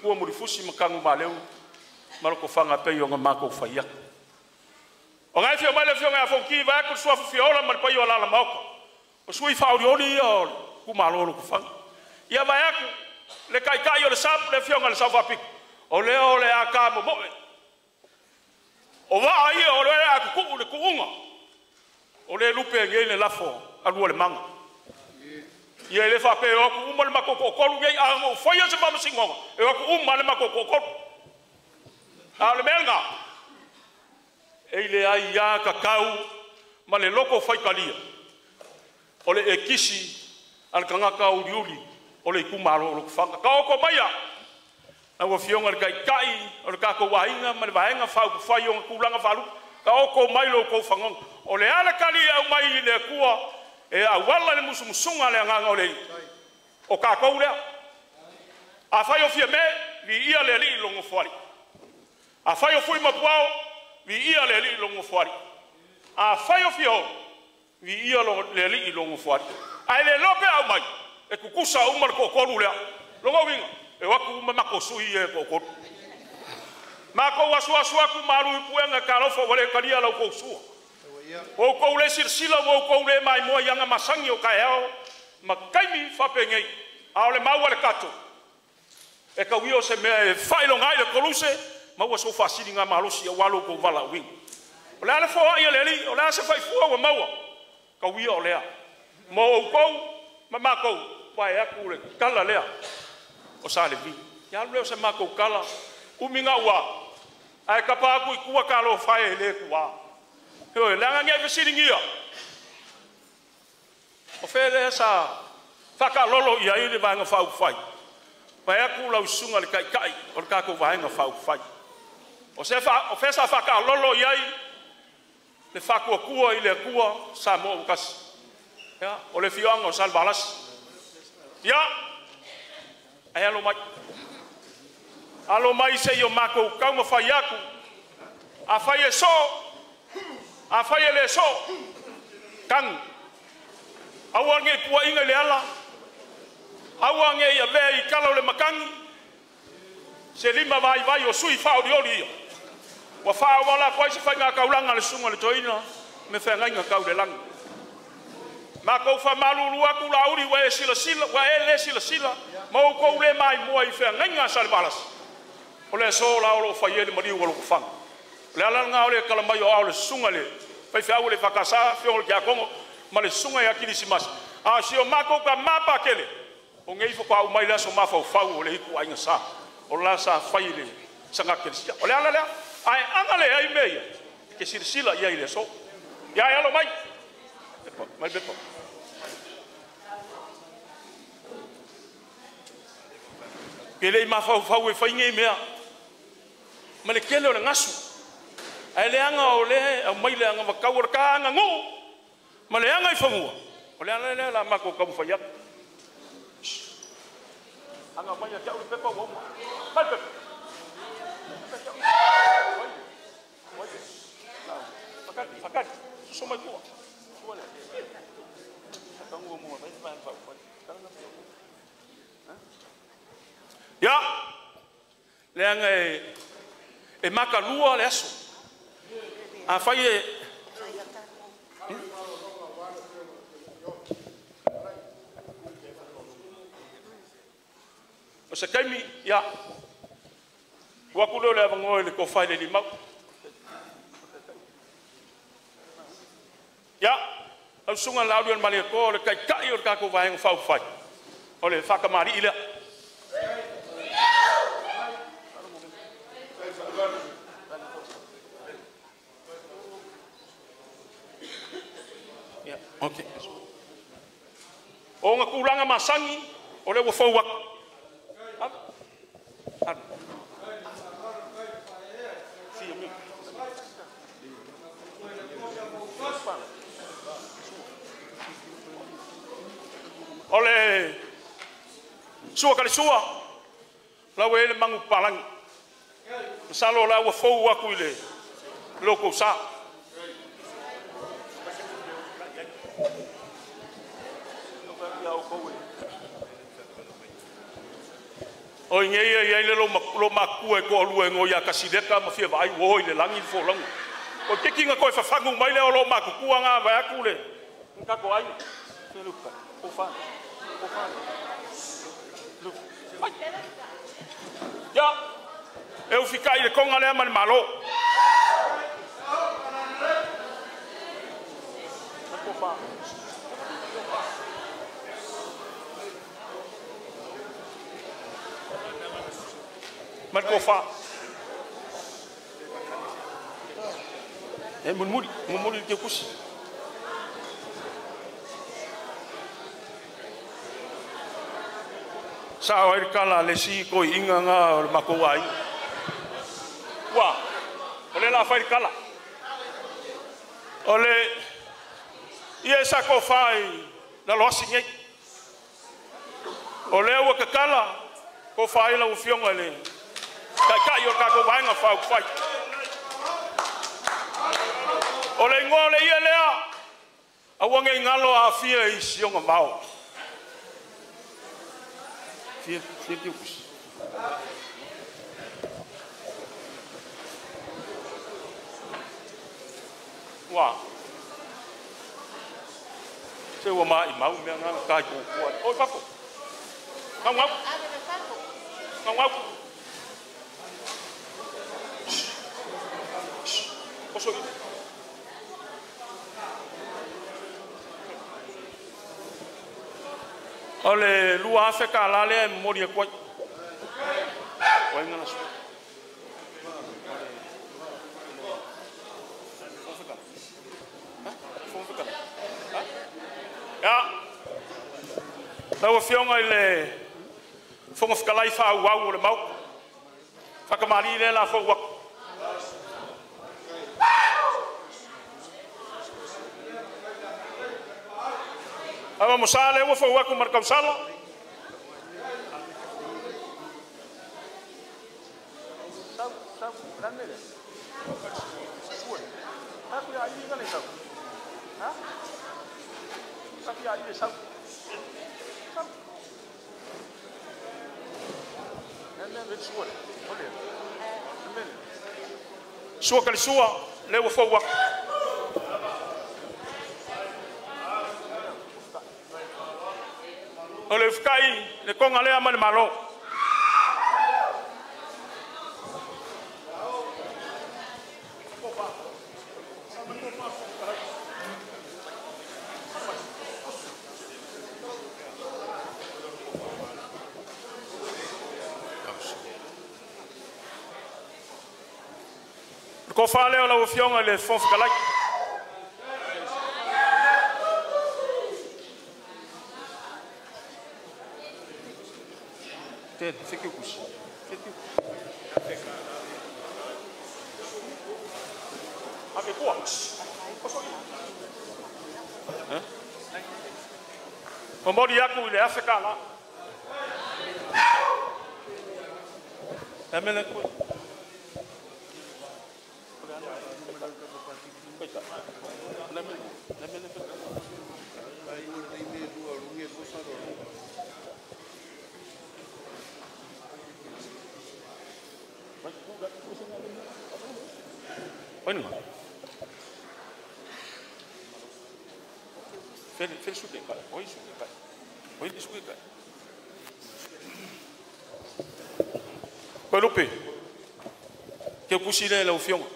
Kua murifusi makangu ma leu ma loko whanga pei o ngā mako whaiaka. O ngai fio mai le fio ngai afonki vai aku sua fiola ma le pai o lala mauka. O sui whauriori ia o kumalolo ku whanga. Ia vai aku le kaikai o le sapu le fio ngai le saufapiku. O leo le a ka momoe. O waa ia o lea a kuku le kuunga. O le lupe ngei le lafo alua le manga. Ia le whape o aku uma le makoko kolu ngei a ngo whaia se mamasingonga. E o aku uma le makoko kolu. A o le melnga. E le ai ia kakau ma le loko whaikalia. O le e kisi al kangaka uriuri o le ikumalo o loko whanga. Ka oko maia. Na ua fionga le kaikai o le kako wainga ma le vaenga whau whai o ngā kūlanga whalu. Ka oko mai lo kou whangonga. O le ala kali au mai i le akua e awala le musumusunga le anganga o le i. O kākou lea. A whai o fia me, vi ia le ali i longo whari. A whai o fui mapuao, vi ia le ali i longo whari. A whai o fia o, vi ia le ali i longo whari. A le lope au mai, e kukusa uma le kokoru lea. Longo winga. E waku uma mako sui e kokoru. Mako asu asu aku maru i puenga ka alofa wale kalia lau kou sua. O kou le sirsila o kou le mai moa ianga masangi o kai ao, ma kaimi whapengei. A o le maua le kato. E kau o se mea e whailonga ai le koluse, maua so whaasili ngā malosi a walo ko wala uinga. O le ala fōa ia le li, o le asa whaifua ua maua, kau ia o lea. Mo au kou, ma mākou, wae aku le kala lea, o sa le vi. Ia alu leo se mākou kala, uminga ua, ae kapa aku i kua ka lo whae e le kua. Heoi, le anga ngai whasiringia. O whea sa whakalolo ia i le vaenga whau whai. Pai aku lau sunga le kai kai o le kako vaenga whau whai. O se wha, o whea sa whakalolo ia i le whakua kua i le kua sa mo ukasi. Ia, o le fioanga o Salvalasi. Ia, ai alo mai. Alo mai se i o mākou kauma whai aku. A whai e so, a whai e le so, kangu. Aua nge pua inga le ala, aua nge ia vea i kala o le makangi, se lima vai vai o sui whao di oli ia. Wa whao wala kwa isi whai ngā kaulanga le sunga le toina, me whai ngai ngā kau le langi. Mākou wha malulu aku la uri wa e sila sila, wa e le sila sila, mau kou le mai mua i whai ngai ngā Salevalasi. O le so la o lo whai e le mariu o lo kufanga. Le ala ngā o le kalamai o ao le sunga le, whai whiau le whakasa, whio le kia kongo, ma le sunga ia kirisimasi. A si o mākou ka mapa kele, o ngei whakau au mai le aso mawhau whau o le hiku ainga sa, o la sa whai le sanga kelisia. O le ala lea, ae anga le ai mea ia, ke silasila ia i le so. Ia e alo mai, pepa, mai pepa. Ke lei mawhau whau e whai ngei mea, ma le kele o le ngasu. Ae le anga o le, au mai le anga wakau o le ka anga ngū, ma le anga i whangua. O le ala lea la mako kamu whai atu. Anga mai a kia uri pepa ua uma. Mai pepa. Whakati, whakati. Suso mai kua. Sua lea. Whakangua mua. Ia, le anga e makalua le aso. A whai e... O se kaimi, ia, ua ku leo le avangoe le kōwhai le limau. Ia, au sunga la auri o le malia kō, le kai kai o le kako vaenga whau whai. O le whakamari i lea. Ia, ok. O ngā kūranga masangi, o le ua whau aku. O le sua ka le sua, lau e le mangu palangi. Masalo la ua fou aku i le loko sa. O i ngei ai le lo makua e ko alua e ngoi a kasileka ma fia vai o i le langi le fōlangu. O te kinga koe whawhangu mai le o lo makukua ngā vai aku le. Ngako ai. Lupa. O wha. O wha. Lupa. Ai. Ia. E ufika i le konga lea ma le malo. O wha. Marco fa. E munmuri, munmuri te kusi. Sa o kala le si ko inga nga o le mako ai. Wa. O le la fai kala. O le ia sa ko fai la losi nei. O le ua kakala ko fai la ufionga le kai kai o ka ko vaenga fau fai. O le ingoa le ia lea, aua ngei ngalo a fia i sionga vao. Fia, fia te ukusi. Ua. Se ua mai mau mea ngā kai kōkua. Oi, papo. Ngau ngau. Gaugau. Oso i. O le 2,000 ka la lea e momoli atu ai. O ai ngana sui. Ia, lau Afioga i le Fofoga Fetalai faaauau o le Maota, faatamalii lea o le a fou atu. Aua mosa lea ua fou atu ma le tausala. Sau, sau, lane lea. Sua. Aku ia i ngale sau. Ha? Aku ia i sau. Sau. Lane le sua. Ole. Lane. Sua kali sua, lea ua fou atu. O le ufikai le konga lea ma le malo. Le kofa lea o lau Afioga i le Fofoga Fetalai. Momoli aku i le 1,000 ka la. E mele koe. Oi nunga. Fele, fele suke kai. Oi suke kai. Oi suke kai. Koe lupe. Ke kusi le lau fionga.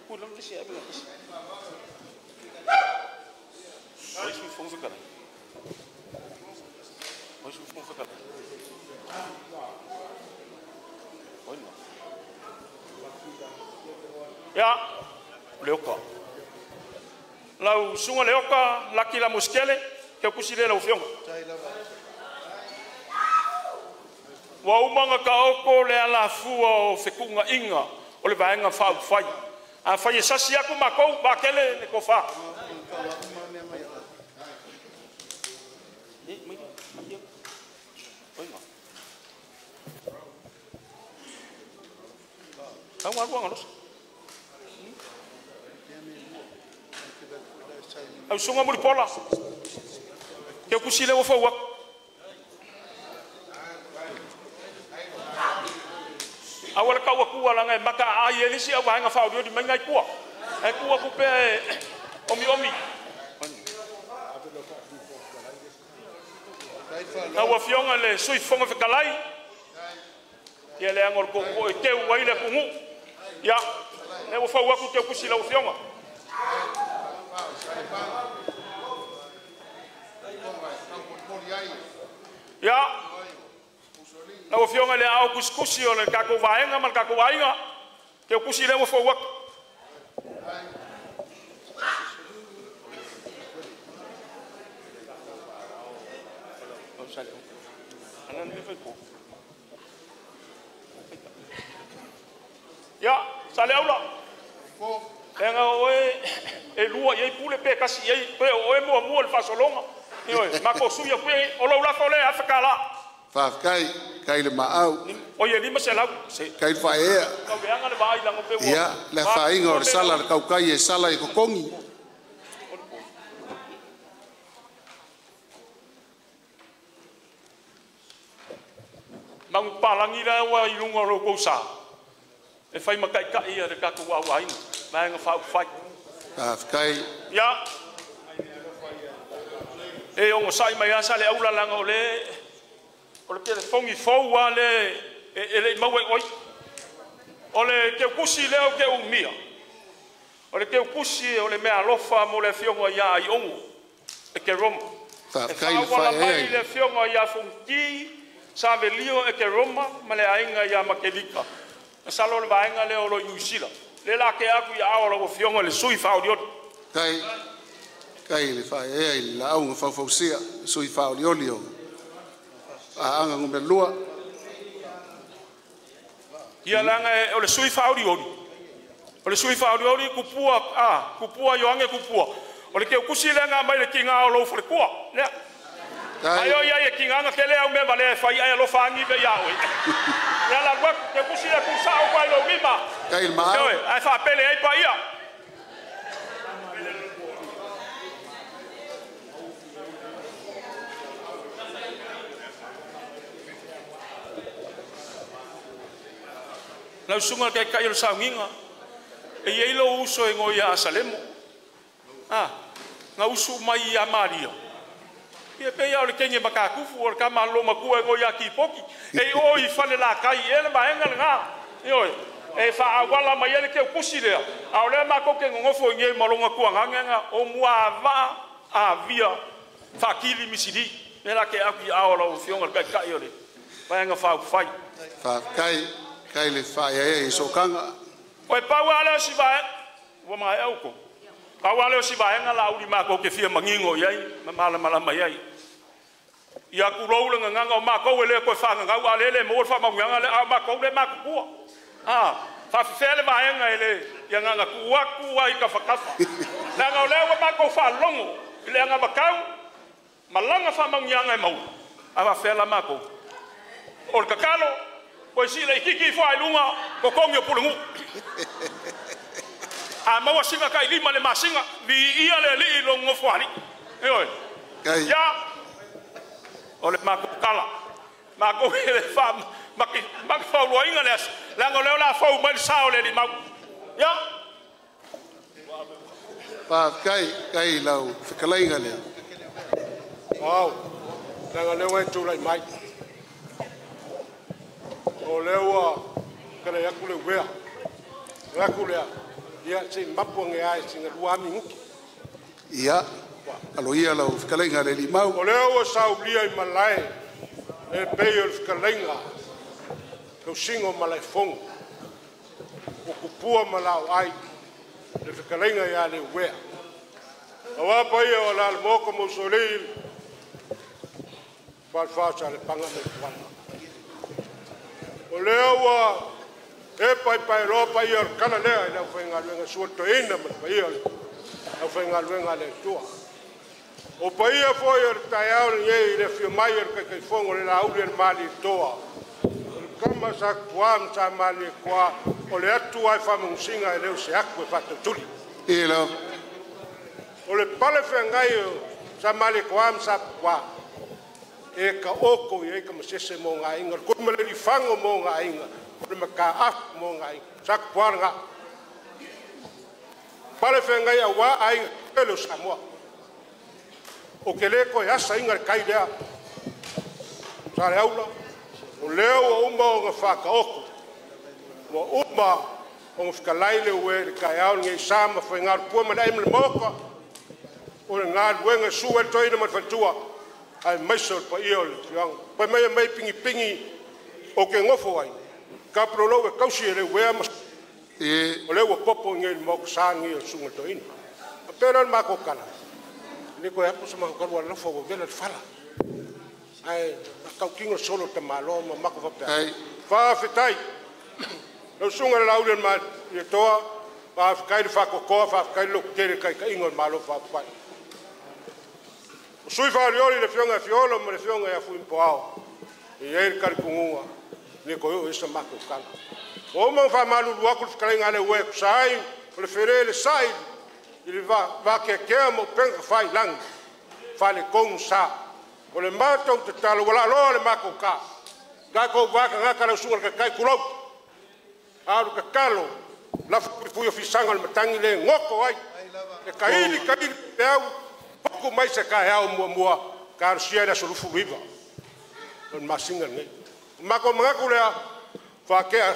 Ku lau lisi abe lisi. Oi su fonga kai. Oi su fonga kai. Oi nunga. Ia, le oka. Lau sunga le oka, laki la muskele, ke kusi le lau fionga. Ua umanga ka oko le alafua o fekunga inga o le vaenga whaufai. A whai e sasi aku makou, wakele le kofa. Tau aluanga losa. Au sunga mulipola. Ke kusi le wafau aku. Awala kau aku ala ngai maka ai elisi au vaenga whau di mai ngai kua. E kua ku pea e omi omi. Lau Afioga le Sui Fofoga Fetalai. Ia le anga o le koko e teu ai le kungu. Ia, le ua fau aku teu kusi lau Afioga. Ia, lau Afioga le ao kusikusi o le kako vaenga ma le kako aiga. Teu kusi le ua fau aku. Ia, sale aula. Lenga oe e lua iai pule pe kasi iai pe oe mua mua le faasologa. Ioe, mako suia pue o lau lafo le afe ka la. Faafetai, kai le maau. O ia 500 se. Kai le faaea. Kau veanga le vaai lango pe ua. Ia, le afaaiga o le sala le kaukai e sala i kokogi. Mangu palangi la ua i lunga o lo kou sa. E whai makai ia le kakou au aina. Maenga whau whai. Faafetai. Ia. E o sai mai asa le aula langa o le telefongi fou a le e le mau e oi. O le te kusi leo ke umia. O le te kusi o le mea alofa mo le fionga ia ai ongo. E ke Roma. E whaawala mai le fionga ia funki sa velio e ke Roma ma le ainga ia Makelika. Salo le vaenga le o lo Yusila. Le la ke aku ia ao la fionga le sui whaolioli. Kai kai le whaea i la aunga whaufausia sui whaolioli o. A anga ngumbe lua. Ia langa o le sui whaolioli. O le sui whaolioli kupua, a, kupua ioange kupua. O le keu kusi lenga mai le kinga o lau whalekua. Lea. Aio ia ia kinga anga ke lea umema lea whai ai alofa angi pe ia oe. Lea la wak, keu kusi lea kusa o kwai lo mima. Kai maa. Ai whaapele ai pa ia. Lau sunga kai kai o le saungiga e iai lou uso e goia a Salemo a ga usu mai ia Maria ia pe ia o le kenge makakufu o le kamalolo makua e goia kipoki e o i fale lakai e le vaega lega ioe e faaauala mai ai le keukusi lea a o lea makou ke gogofo i gei ma loga kuagagega o muavaa avia faakili misili le la ke aku i ao lau afioga le taitai o le vaega faaupufai. Faafetai kai le whaea i sokanga. Oe pau ale o si vaenga, ua mai au ko. Pau ale o si vaenga la uli mako ke fia mangingo iai, ma malamalama iai. Ia kulou le nganga o mako e le koe whangangau a lele mo le whamauianga le a mako le makukua. Ah, whawhea le vaenga e le ia nganga kuaku ai ka whakafa. Nanga o lea ua mako whalongo, i le anga makau, malanga whamauianga e mau. A whawhea la mako. O le kakalo, koe si le kiki fo ai lunga ko kongi o pulungu. A maua singa kai lima le masinga, vi ia le li lo ngofo ali. E oi. Ya. O le mako kala. Mako le fa maki maki fa lo inga le la ngo le la fa mai sa o le li mau. Ya. Pa kai kai lau fekalaiga le. Wow. La le wa tu lai mai. O leo kala yaku le wea yaku le ia se mapu nge ai singa lua minuki ia alo ia lau fikalenga le limau o leo saulia i malae e pei o le fikalenga kau singo malae fongo o kupua malau ai le fikalenga ia le wea awapa ia o la moko mo solei falfa le panga me kuala. O lea ua e pai loa paia o le kala lea i le aufaigaluega suatoina ma le paia o le aufaigaluega a le Atua. O paia foi o le taeao lenei i le afio mai o le Taitaifono o le Lauli o le Malietoa. O le kama sa kuā ma sa Malietoa o le atu ai faamanusiga e leo se aku e faatautuli. E lau. O le pale feagai o sa Malietoa ma sa kuā. E ka oko i ka masese mo ngā inga, le kuma le lifango mo ngā inga, o le maka afu mo ngā inga, sa kuā ngā. Pale whengai a wā a inga, pele o Samoa. O ke le koe asa inga le kai lea, sa le aula, o leo o uma o ngā whaka oko, o uma o ngā whakalai le ue le kai au ngei sa ma whai ngā pua ma le aima le moka, o le ngā luenga sua le toina ma le whatua, ai maisa o le paia o le fianga. Pai mai mai pingi pingi o ke ngofo ai. Ka prolo e kausi e le wea ma o le ua popo ngai le moka sa ngai o sunga toina. A pera le mako kala. Le koe apo sa mako kala alofa ua vela le fala. Ai kau kingo solo te malo ma mako whapea. Whaafetai. Lau sunga le lauli ma le toa. Whaafekai le whakokoa, whaafekai le lokutele kai ka ingo le malo whaafekai. O sui whaolioli le fionga fiolo ma le fionga ia fuimpoao. E iei le karipungunga, le koe o esa mako kala. O uma whamalulu aku le whakalenga le ue kusai, o le where le sai, i le wakekea mo penga whai langi, whale kongu sa. O le mātou te talo, wala loa le mako ka. Kako waka ngaka lau sunga le kakai kulau. A o le kakalo, lafu pui o fisanga le matangi le ngoko ai. E kaili, kaili, peau, Tu mai se ka ao mua mua ka sia le solufu viva. O masinga nei. Mako mangaku lea whakea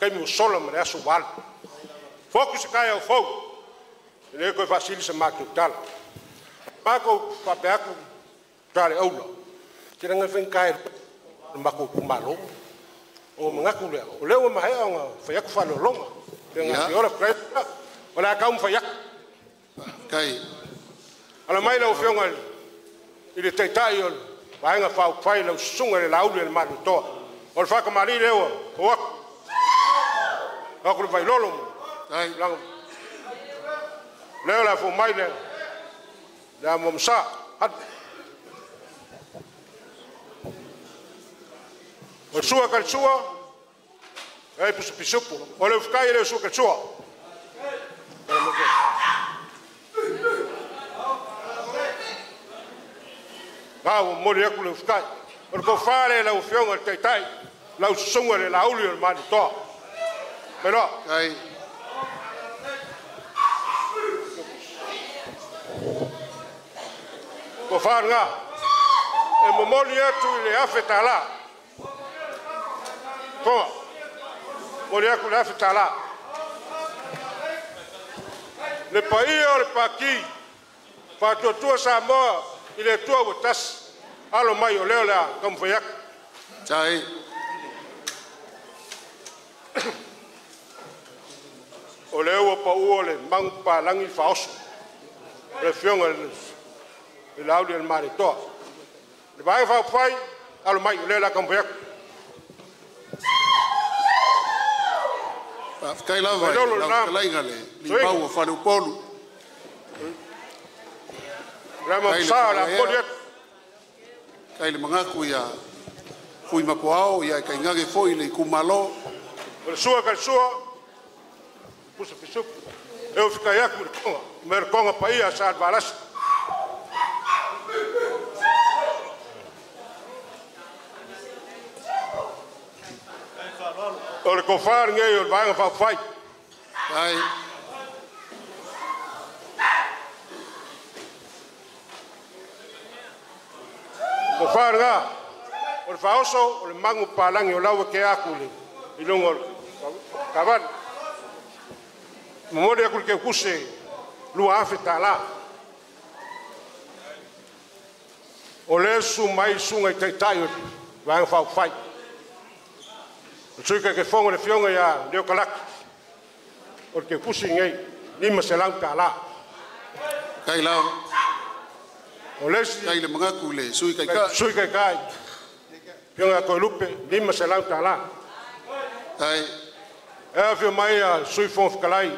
kai mu sola ma le aso wala. Foku se kai au fou. Le koe whasili se mātou tala. Mako whapeaku tale aula. Te ranga whenkai mako kumalo. O mangaku lea. O leo mahea o ngā whaiaku whalolonga. Te ngā te ora whakaia. O la kau mwhaiaku. Kai. Ala mai lau whionga i le taitai o vaenga whauwhai lau susunga le lauli le malu toa. O le whakamari leo o aku. Aku le vailolo mo. Leo la fo mai le. Le amo msa. O sua ka sua. E pisupu. O le whakai le sua ka sua. Au mori aku le whakai. O le kofare lau whionga le taitai. Lau susunga le lauli o le mani toa. Menoa. Kai. Kofare ngā. E momoli atu i le afe tālā. Tonga. Moli aku le afe tālā. Le paia o le paki. Whātuatua Samoa i le tua ua tasi. Alo mai o leo lea kamwhaiaku. Tai. O leo o paua le mangu pālangi whaoso. Le whionga le lauli le maretoa. Le vae whaopwai, alo mai o leo lea kamwhaiaku. Whai lava i lau whakalainga le limau o whaleupolu. Le mamsa la poli atu. Kai le mangaku ia fui mapoao ia kai ngage foi le kumalo. O le sua ka sua. Pusa pisupu. E o whikai aku le konga. Me le konga paia sa al valasi. O le kofar ngei o le vaenga whawhai. Ai. Kofar ngā. O le whaoso o le mangu pālangi o laua ke aku le i lunga o le kawani. Momori aku le ke kuse lua afe tālā. O le su mai sunga i taitai o le vaenga whawhai. O tui ke fongo le fionga ia leo kalaki. O le ke kusi ngei, nima se lau tālā. Kai lau. O le si... Kai le mangaku le sui kai kai. Sui kai kai. Fionga koe lupe, nima se lau tālā. Kai. Ea fio mai a sui fongo whakalai.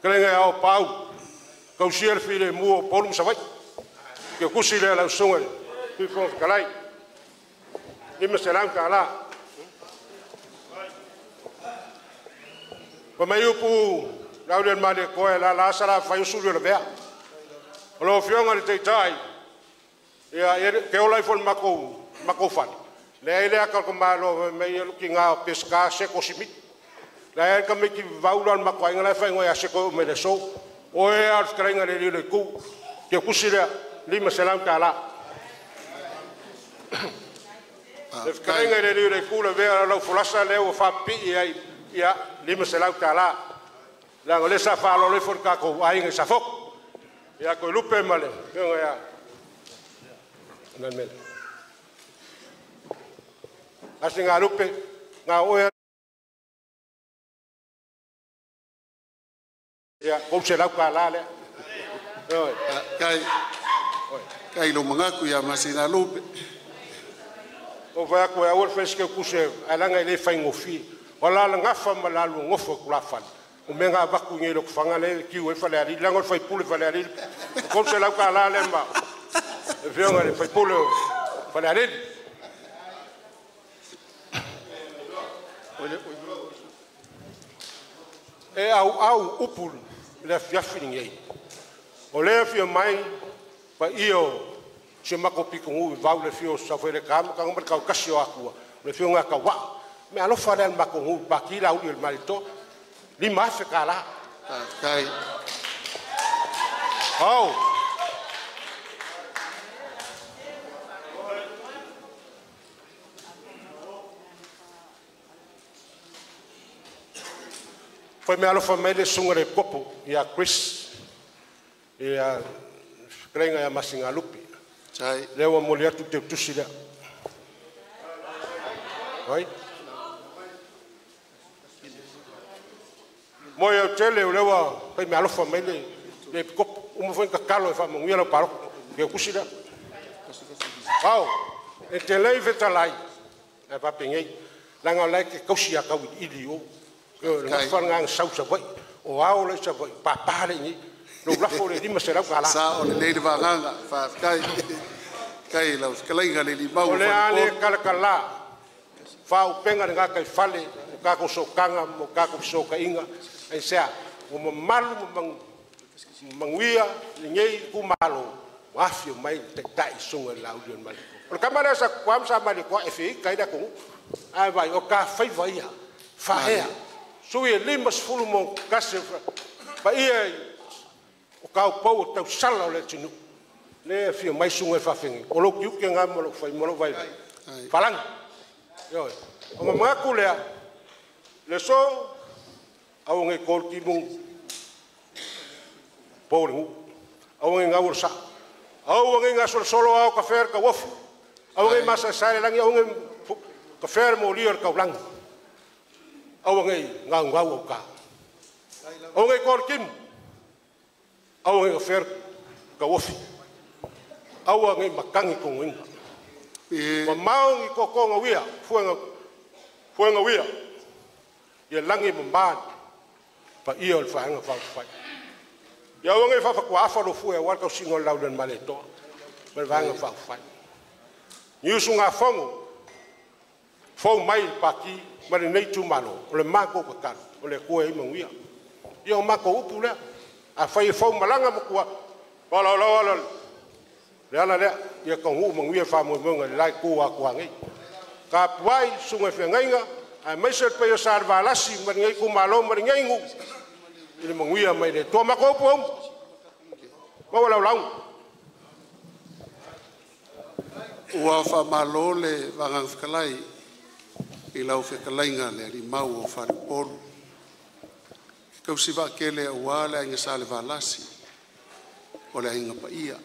Kalenga ia o pau. Kausia le file mua o polu masawai. Ke kusi lea lau sunga le sui fongo whakalai. Nima se lau tālā. Pa mai upu lau le male koe la la sala fai usuli o le vea. O lo fionga le teitai, ia ke ola i fo le mako fale. Le ai lea ka malo me ia luki ngā peska seko simit. Le ai ka meki vaula le mako ainga lai fai ngoi a seko me le so. O e a whakainga le le ku. Ke kusi lea lima se lau tālā. Le whakainga le le ku le vea lau fulasa lea ua whapii ai. Ia, lima se lau tālā. Langa le sa whaalo le fo kako ainga sa foko. Ia koe lupe ma le. Fionga ia. Nan mele. Asi ngā lupe, ngā oea. Ia, kou se lau kālā lea. Kai, kai lo mangaku ia masina lupe. O vai aku e awal whaeske kuse, alanga i le whaingofi. O la la ngafa ma la lu ngofa ku la fale. O me ngā waku ngai loko whanga le kiu e whale arili. Langa o le whaipule whale arili. Kou se lau kā la le ma. E whionga le whaipule o whale arili. E au au upu le afiafi ni ei. O le afia mai pa iyo se mako piko ngu i vau le fio sa whaere kama ka ngomar kau kasi o akua. Le fio ngā ka wa. Me alofa le mako ngu pa ki la uli o le marito. Lima afe ka la. Kai. Au. Foi me alofa mai le susuga le Kopo ia Chris ia fetalaiga ia Masigalupe. Lea ua momoli atu le teutusi lea. Oi. Mo e tele o lea ua fai me alofa mai le Kopo. Uma foi tatalo e faamanuia lau palota. Teutusi lea. Au, e te lei fetalai, ae faapenei, leaga o la e te tausi a tau iliili i o. Le sau Savaii, o ao la i Savaii, papa le i nei. Lou lafo le $500. Sa o lenei le vagaga, faafetai. Kai lau fetalaiga le limau. O le a le kalakala, faaupega le gataifale, o tatou sootaga ma o tatou fesootaiga, aisea? Ua mamalu ma manuia lenei itumalo, ua afio mai le Taitai Susuga i le Laaulialemalietoa. O le tama lea sa Tutua ma Sa Malietoa e feita ai le atunuu. Ae vaai, o tafaiva ia, fahea, sui e 51 paia o taupou o tausala o le atunuu. Le afio mai susuga i faafeagaiga, o lou tiute lena ma lou fai ma lou vaivai. Falagi. Ioe. O manatu lea, le so, aua nei to le timuga, po le nuu, aua nei gau o le saa, aua nei gasolosolo ao kafea le tauofi, aua nei masaesae le lagi, aua nei kafea le molia o le taulaga, aua nei gaugau au ka, aua nei to le timu, aua nei kafea le tauofi, aua nei matagi togoina. Mamao ni totoga uia, fuega uia, ia lagi mamā paia o le Vaega Faaupufai. Ia aua nei faafatua afa lou fue aua le tausiga o le Laaulialemalietoa ma le Vaega Faaupufai. Ni usugafono fou mai le Pati ma lenei itumalo, o le matou tatalo, o le Atua e i ai manuia. Ia o matou upu lea, afai e fou malaga matua, paolaolaoa le ala lea, ia taunuu manuia le faamoemoega i le la itu o Atua nei. Tapuai susuga i feagaiga, aemaise le paia o Salevalasi ma lenei itumalo ma lenei nuu, i le manuia mai le Atua. Matou upu e uma, maua lau lauga. Ua faamalo le vagaga fetalai i lau fetalaiga le alii mau o Faleupolu. Tausi vaatele aua le aiga Salevalasi o le aiga paia.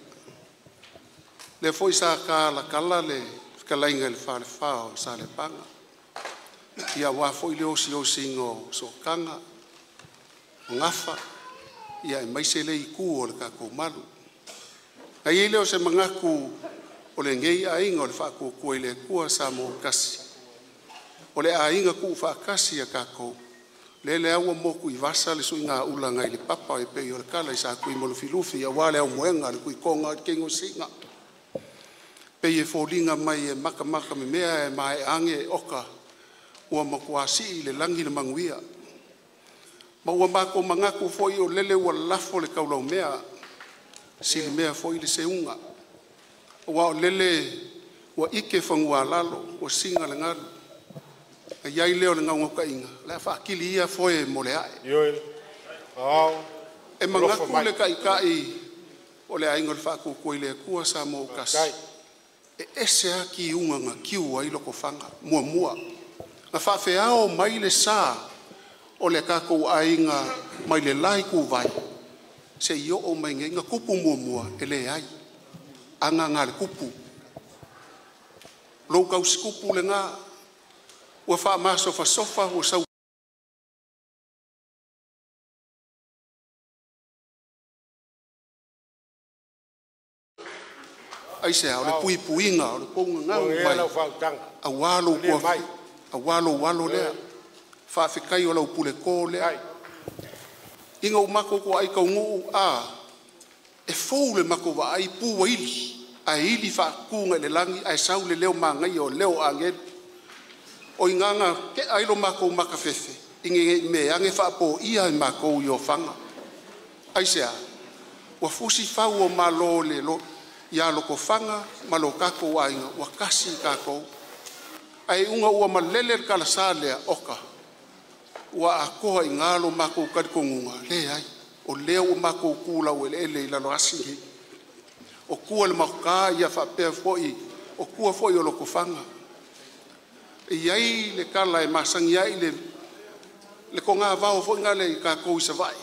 Lea foi sa talatala le fetalaiga i le falefa o Salepaga. Ia aua foi le osiosiga o sootaga, o gafa, ia aemaise le itu o le tatou malu. Na i ai lea o se manatu o lenei aiga o le Faatuatua i le Atua Samoa ua tasi, o le aiga tuufaatasi a tatou, lele lava ua motu i vasa le suigaula nai le papa e pei o le tala i Satuimalufilufi aua le aumoega a le Tuitoga o le teigosiga. Pei e foliga mai e matamata memea e maea ane oka ua matua sii i le lagi le manuia. Ma ua matou manatu foi o lele ua lafo le taulaumea, silimea foi le seuga, aua o lele ua ike fanua-a-lalo ua siga le galu, na i ai lea o le naunautaiga o le a faatili ia foe mo le ae. Ioe, Aoao E alofa manatu mai. le Taitai o le Aiga o le Faatuatua i le Atua Samoa ua tasi, Faafetai. e ese lava tiuga na tiu ai Lotofaga. Muamua, na faafeao mai le sa o le tatou aiga mai le la ituvai seia oo mai nei. Na tupu muamua? E leai. Aga a le tupu, lou tausitupu lena ua faamasofasofa ua sau aisea? O le Aoao puipuiga o le tou ua gagau gea mai lau faautaga. aua lou Malie mai. aua lou alo lea. Ioe. Faafetai o lau puleto lea. Faafetai. Ina ua matou toai taunuu, a, e fou le matou vaai pu ua ili, ae ili faatu agai le lagi ae sau le leo manaia o leo o agelu. O i ina na tea ai lo matou makafefe ina ne i meaane faapoia i matou i Ofaga. Aisea? Ua fusi fau o malo ia Lotofaga ma lo tatou aiga ua tasi i tatou. Ae iuga ua malele le talasa lea, oka, ua atoa i ina lo matou talitonuga, leai, o lea ua matou tu laueleele i Laloasi nei, o tua i le maota ia faapea foi o tua foi o Lotofaga. E i ai le tala e masani ai le Le kogavao foi na le i kākou i Savaii,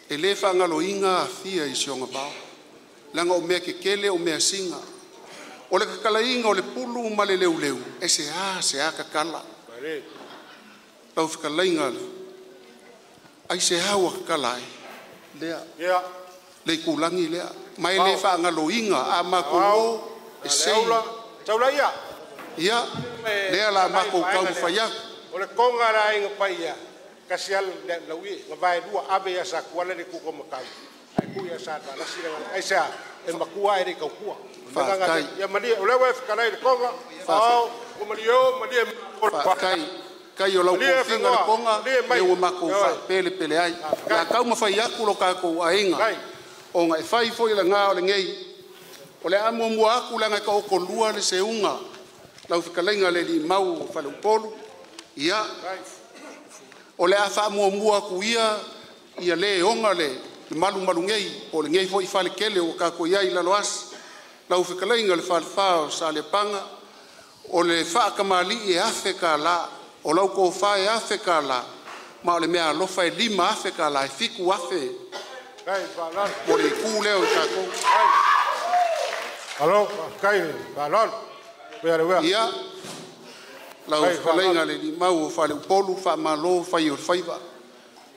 e le faagaloina Afia i si ona vao, leaga o mea tetele o measina. O le tatalaina o le pulu ma le leuleu, e se a tatala. Lau fetalaiga, aisea ua tatala ai? Lea, le itulagi lea, ma e le faagaloina a matou o e sei. Ia, lea la matou taumafai atu. O le konga la inga paia, kasi al laui, ngavae lua ave ia sa kuala le kuko makau. Ai ku ia sa lasi la ai sa e makua e le kaukua. Ia malie o lewa fkala le konga. Au o malie o malie. Faafetai. Kai o lau kofiga le konga, le ua makou faapele pele ai. La taumafai atu lo tatou aiga. Ona e fai foi le gā o lenei. O le a muamua atu leaga e taotolua le seuga. Lau fetalaiga le limau o Faleupolu. Ia, o le a faamuamua atu ia ia le ona le malumalu nei, po o lenei foi faletele ua tatou i ai i lalo asi. Lau fetalaiga le falefa o Salepaga, o le faatamalii e $1,000, o lau tofa e $1,000, ma o le mea alofa e $5,000, e $7,000 mo le itu lea o i tatou. Ia, lau fetalaiga le limau o Faleupolu, faamalo fai o le faiva.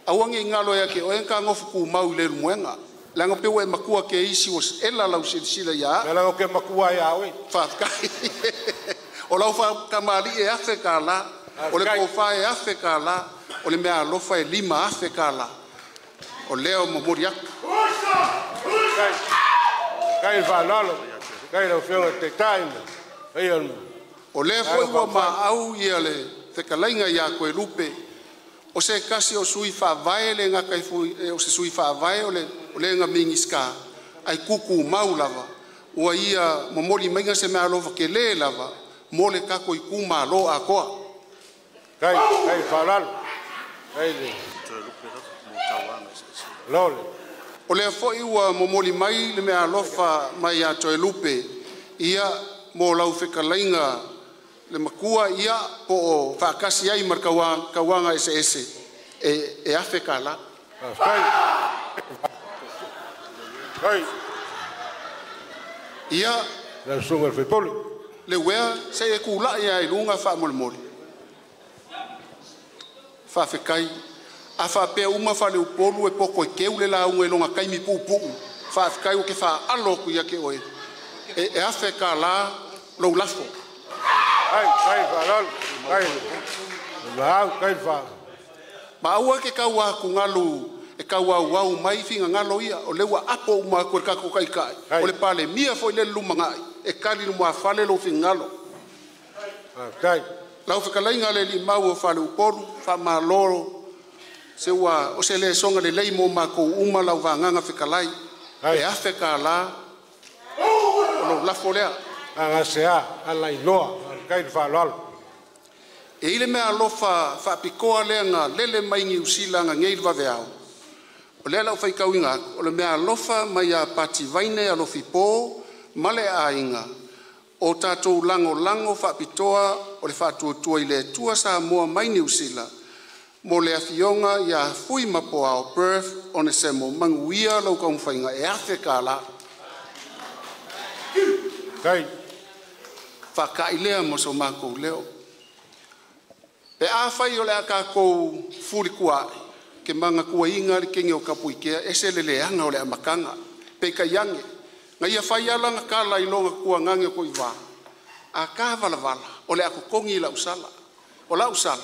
Aua ne i galo ia te oe ka gofu tumau i le lumuega. Leaga pe ua e matua ke isi ua ela lau silasila ia. Leaga ke matua ia oe. Faafetai. O lau faatamalii e $1,000, o le tofa e $1,000, o le mea alofa e $5,000. O lea o momoli atu. Kai faalalo, kai lau afioga i le Taitai. O lea foi ua maau ia le fetalaiga ia Toelupe, o se tasi o sui faavae le gata i o se sui faavae o le ga Minisita, ai kuku mau lava, ua ia momoli maiga se mea alofa ke le lava, mo le kako i kumalo a koa. Kai, kai faalalo. Kai le. Lole. O lea foi ua momoli mai le mea alofa mai ia Toelupe, ia mo lau fetalaiga le makua ia po o faakasi ai ma le kauaga eseese e $1,000. Ia lau susuga i le faipule. Le uea se e kula'i ai luga faamolemole. Faafetai. A faapea uma Faleupolu e poko e keu le lauga i longa taimi puupuu. Faafetai ua ke faalo atu ia ke oe. E $1,000 lou lafo. Ai, ai, faalalo. Ai, lau, kai fa. Ma aua ke kau aku ngalu e kau au au mai fingangalo ia o le ua apo uma aku e kako kai kai. O le pale mia foi le lumangai e kali lumua fale lo fingangalo. Kai. Lau fetalaiga le limau o Faleupolu, faamalolo se ua o se le songa le lei mo makou uma lau vagaga fetalai. E $1,000 o lou lafo lea. Agasea, ala iloa, kai le faaaloalo. E i le mea alofa faapitoa lea nga lele mai Niu Sila nga ngei le vaveao. O lea lau faitauina atu, o le mea alofa mai ia Pati Vaine alofi po ma le aiga o tatou lagolago faapitoa o le faatuatua i le Atua Samoa mai Niu Sila mo le afioga ia Fui Mapoao Perth Onesemo manuia lau taumafaiga e $1,000. Kai. Faaka'i lea mo so makou leo. Pe afai o le a takou fulikua'i, ke magatuaina le kege o Kapuikea, ese le leaga o le amataga. Peitai ane, na ia fai ala na kala i loga tuagage o koivā. A kāvalavala, o le a totogi i lau sala. O lau sala,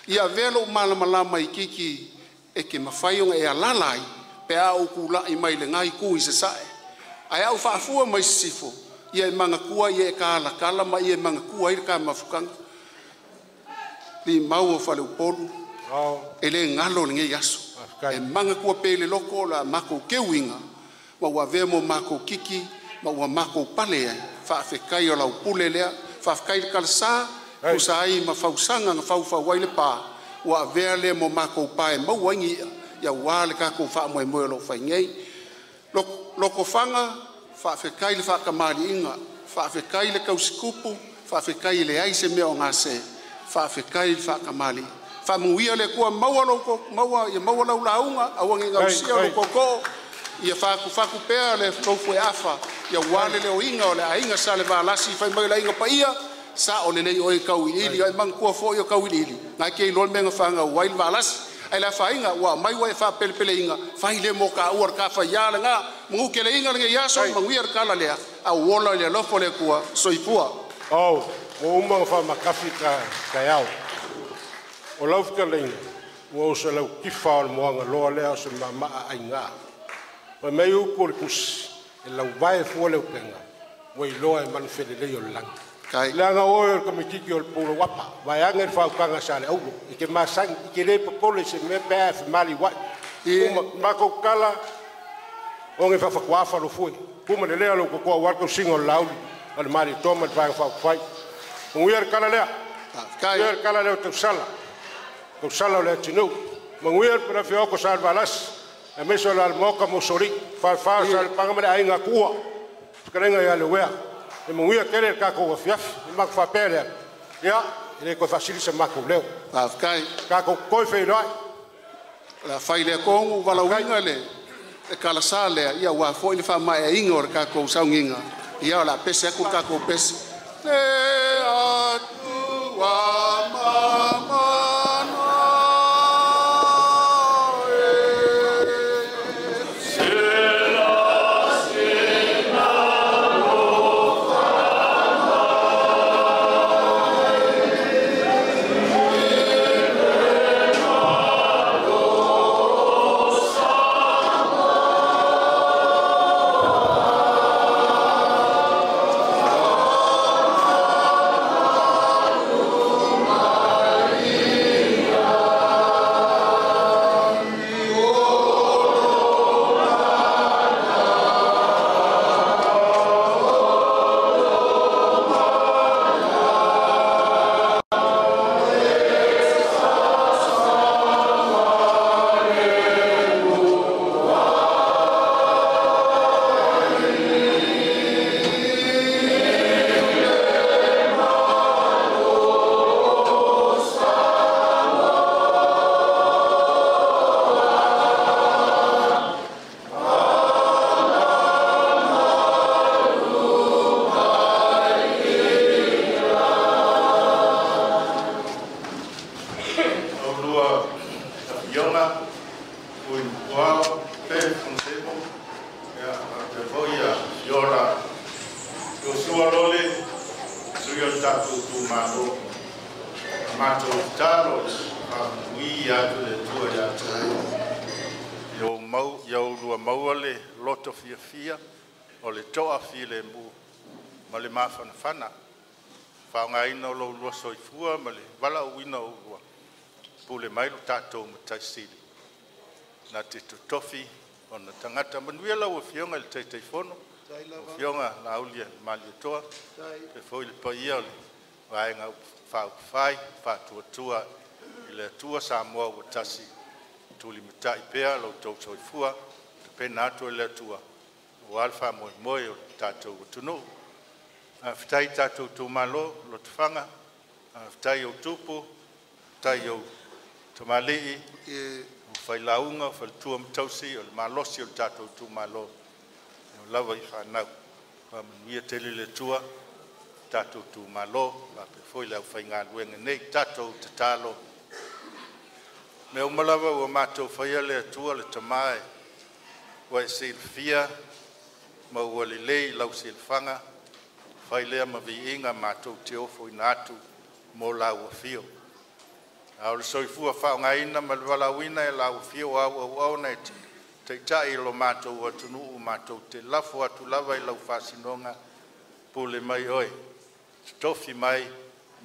ia avea lou malamalama i kiki e ke mafai ona e alala ai, pe a ou kula'i mai le ngai ku i sasae. Ae au faafua mai sisifo, ia e magatua ia e kālakala ma ia e magatua ai le kamafukanga. Li mau o Faleupolu, e le galo lenei aso. E magatua pe le loko la makou keuiga, ma ua avea mo makou kiki, ma ua makou pale ai. Faafetai o lau pule lea, faafetai le kalasa, tusa ai ma fausaga na faufau ai le pa, ua avea lea mo makou pa e maua ai ni i'a, ia ua le tatou faamoemoe o loo fai nei. Lokofaga, faafetai le faatamaliiga, faafetai le tausikupu, faafetai i leai se mea o gase, faafetai le faatamali'i, Faamanuia le Atua, maua lou maua ia maua lau lauga, aua ne i gausia lou tootoo, ia fatufatu pea le tou fueafa aua le leoina o le Aiga Salevalasi, fai mai o le Aiga Paia, sao lelei oe Tauiliili. Ia e manatua foi o Tauiliili, na e te iloa le mea na fanau ai le Valasi, ae le afaina ua aumai ua e faapelepeleina, fai lea mo taua o le ta faia lena. Manuteleina lenei aso, manuia le tala lea, ae ola i le alofa o le Atua. Soifua. Ua uma ona faamatafi taeao. O lau fetalaiga, ua ou selau tifa o le moagaloa lea o se maamaa aiga. Fai mai upu o le tusi, e lauvae fua le upega, ua iloa e manufelelei o le lagi. Leaga oe o le tamaititi o le pulou apa, vaeane le faautaga sa le aulo, e te masani, e te le popole i se mea pe a e femaliuai. Uma matou tala, oge faafatuafa lou fue, kuma le lea lou totoa aua le tausiga o le lauli, o le Malietoa ma le Vaega Faaupufai. Manuia le tala lea, manuia le tala lea o tausala, tausala o le atunuu. Manuia le Palafioko sa le Valasi, aemaise o le Alamoka ma Usoalii, Falefa o Salepaga ma le Aiga Atua, fetalaiga ia Leuea. E manuia tele le tatou afiafi. E matou faapea lea, ia, e le toe faasili se matou leo. Faafetai. Tatou toe feiloai. O le a fai lea tonu valaauina le kalasa lea, ia aua foi le faamaeaina o le tatou sauniga, ia o le a pese atu le tatou pese. Le Atua mamana Aulua Afioga Ui Pe Fonsemo ia faapea foi ia Fiola Iosua Lole, sui o le tatou itumalo. Matou tatalo faamanuia atu le Atua ia te outou. Mau ia oulua maua le loto fiafia o le toafilemu ma le mafanafana, faaaogaina o lo oulua soifua ma le valaauina o oulua, pule mai lo tatou Matai Sili na te totofi ona tagata. Manuia lau Afioga i le Taitaifono, Afioga Laaulialemalietoa, faapea foi le paia o le Vaega Faaupufai Faatuatua i le Atua Samoa ua tasi, tulimatai pea lo outou soifua tapena atu e le Atua aua le faamoemoe o le tatou atunuu. Faafetai i tatou itumalo, Lotofaga, faafetai i ou tupu, faafetai i ou tamalii, ou failauga, faletua ma tausi, o le malosi o le tatou itumalo e oo lava i fanau. Faamanuia tele le Atua i tatou itumalo faapea foi le aufaigaluega nei. Tatou tatalo. Mea uma lava ua matou faia, le Atua le Tama e ua e silafia ma ua lelei i lau silafaga. Fai lea ma viiga matou te ofoina atu mo lau afio. A o le soifua faaaogaina ma le valaauina e lau afio o au auauna e taitai lo matou atunuu, matou te lafo atu lava i lau faasinoga, pule mai oe, totofi mai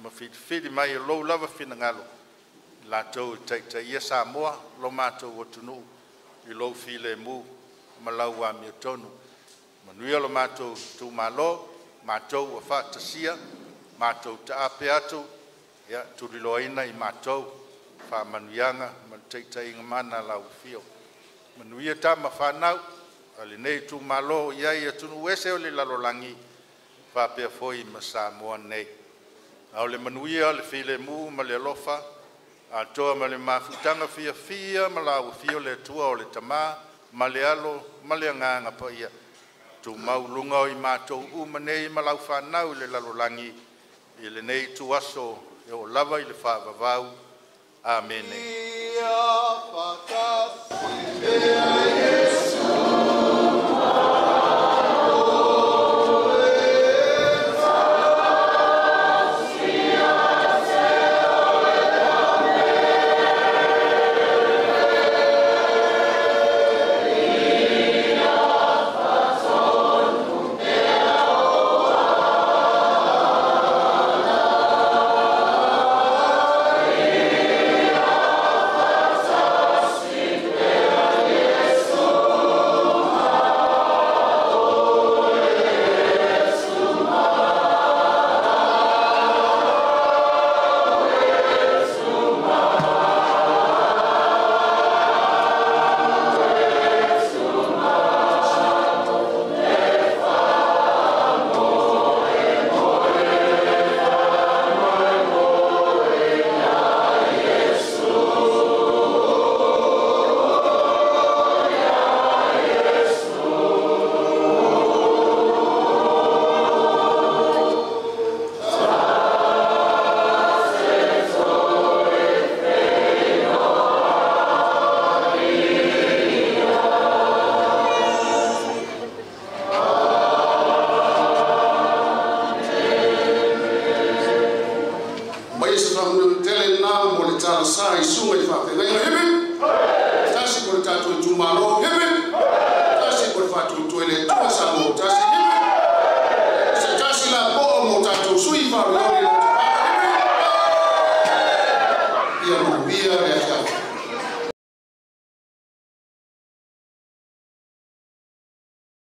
ma filifili mai e lou lava finagalo i latou e taitaia Samoa lo matou atunuu i lou filemu ma lau amiotonu. Manuia lo matou itumalo, matou ua faatasia, matou taape atu, ia tuliloaina i matou faamanuiaga ma le taitaiga mana a lau afio. Manuia tama fanau a lenei itumalo o i ai i atunuu ese o le lalolagi faapea foi ma Samoa nei. A o le manuia o le filemu ma le alofa Atoa ma le mafutaga fiafia ma la Afio le Atua o le Tama ma le Alo ma le Agaga Paia, tumau luga o i matou uma nei ma lau fanau i le lalolagi i lenei ituaso e oo lava i le faavavau. Amene. Ia faatasi pea.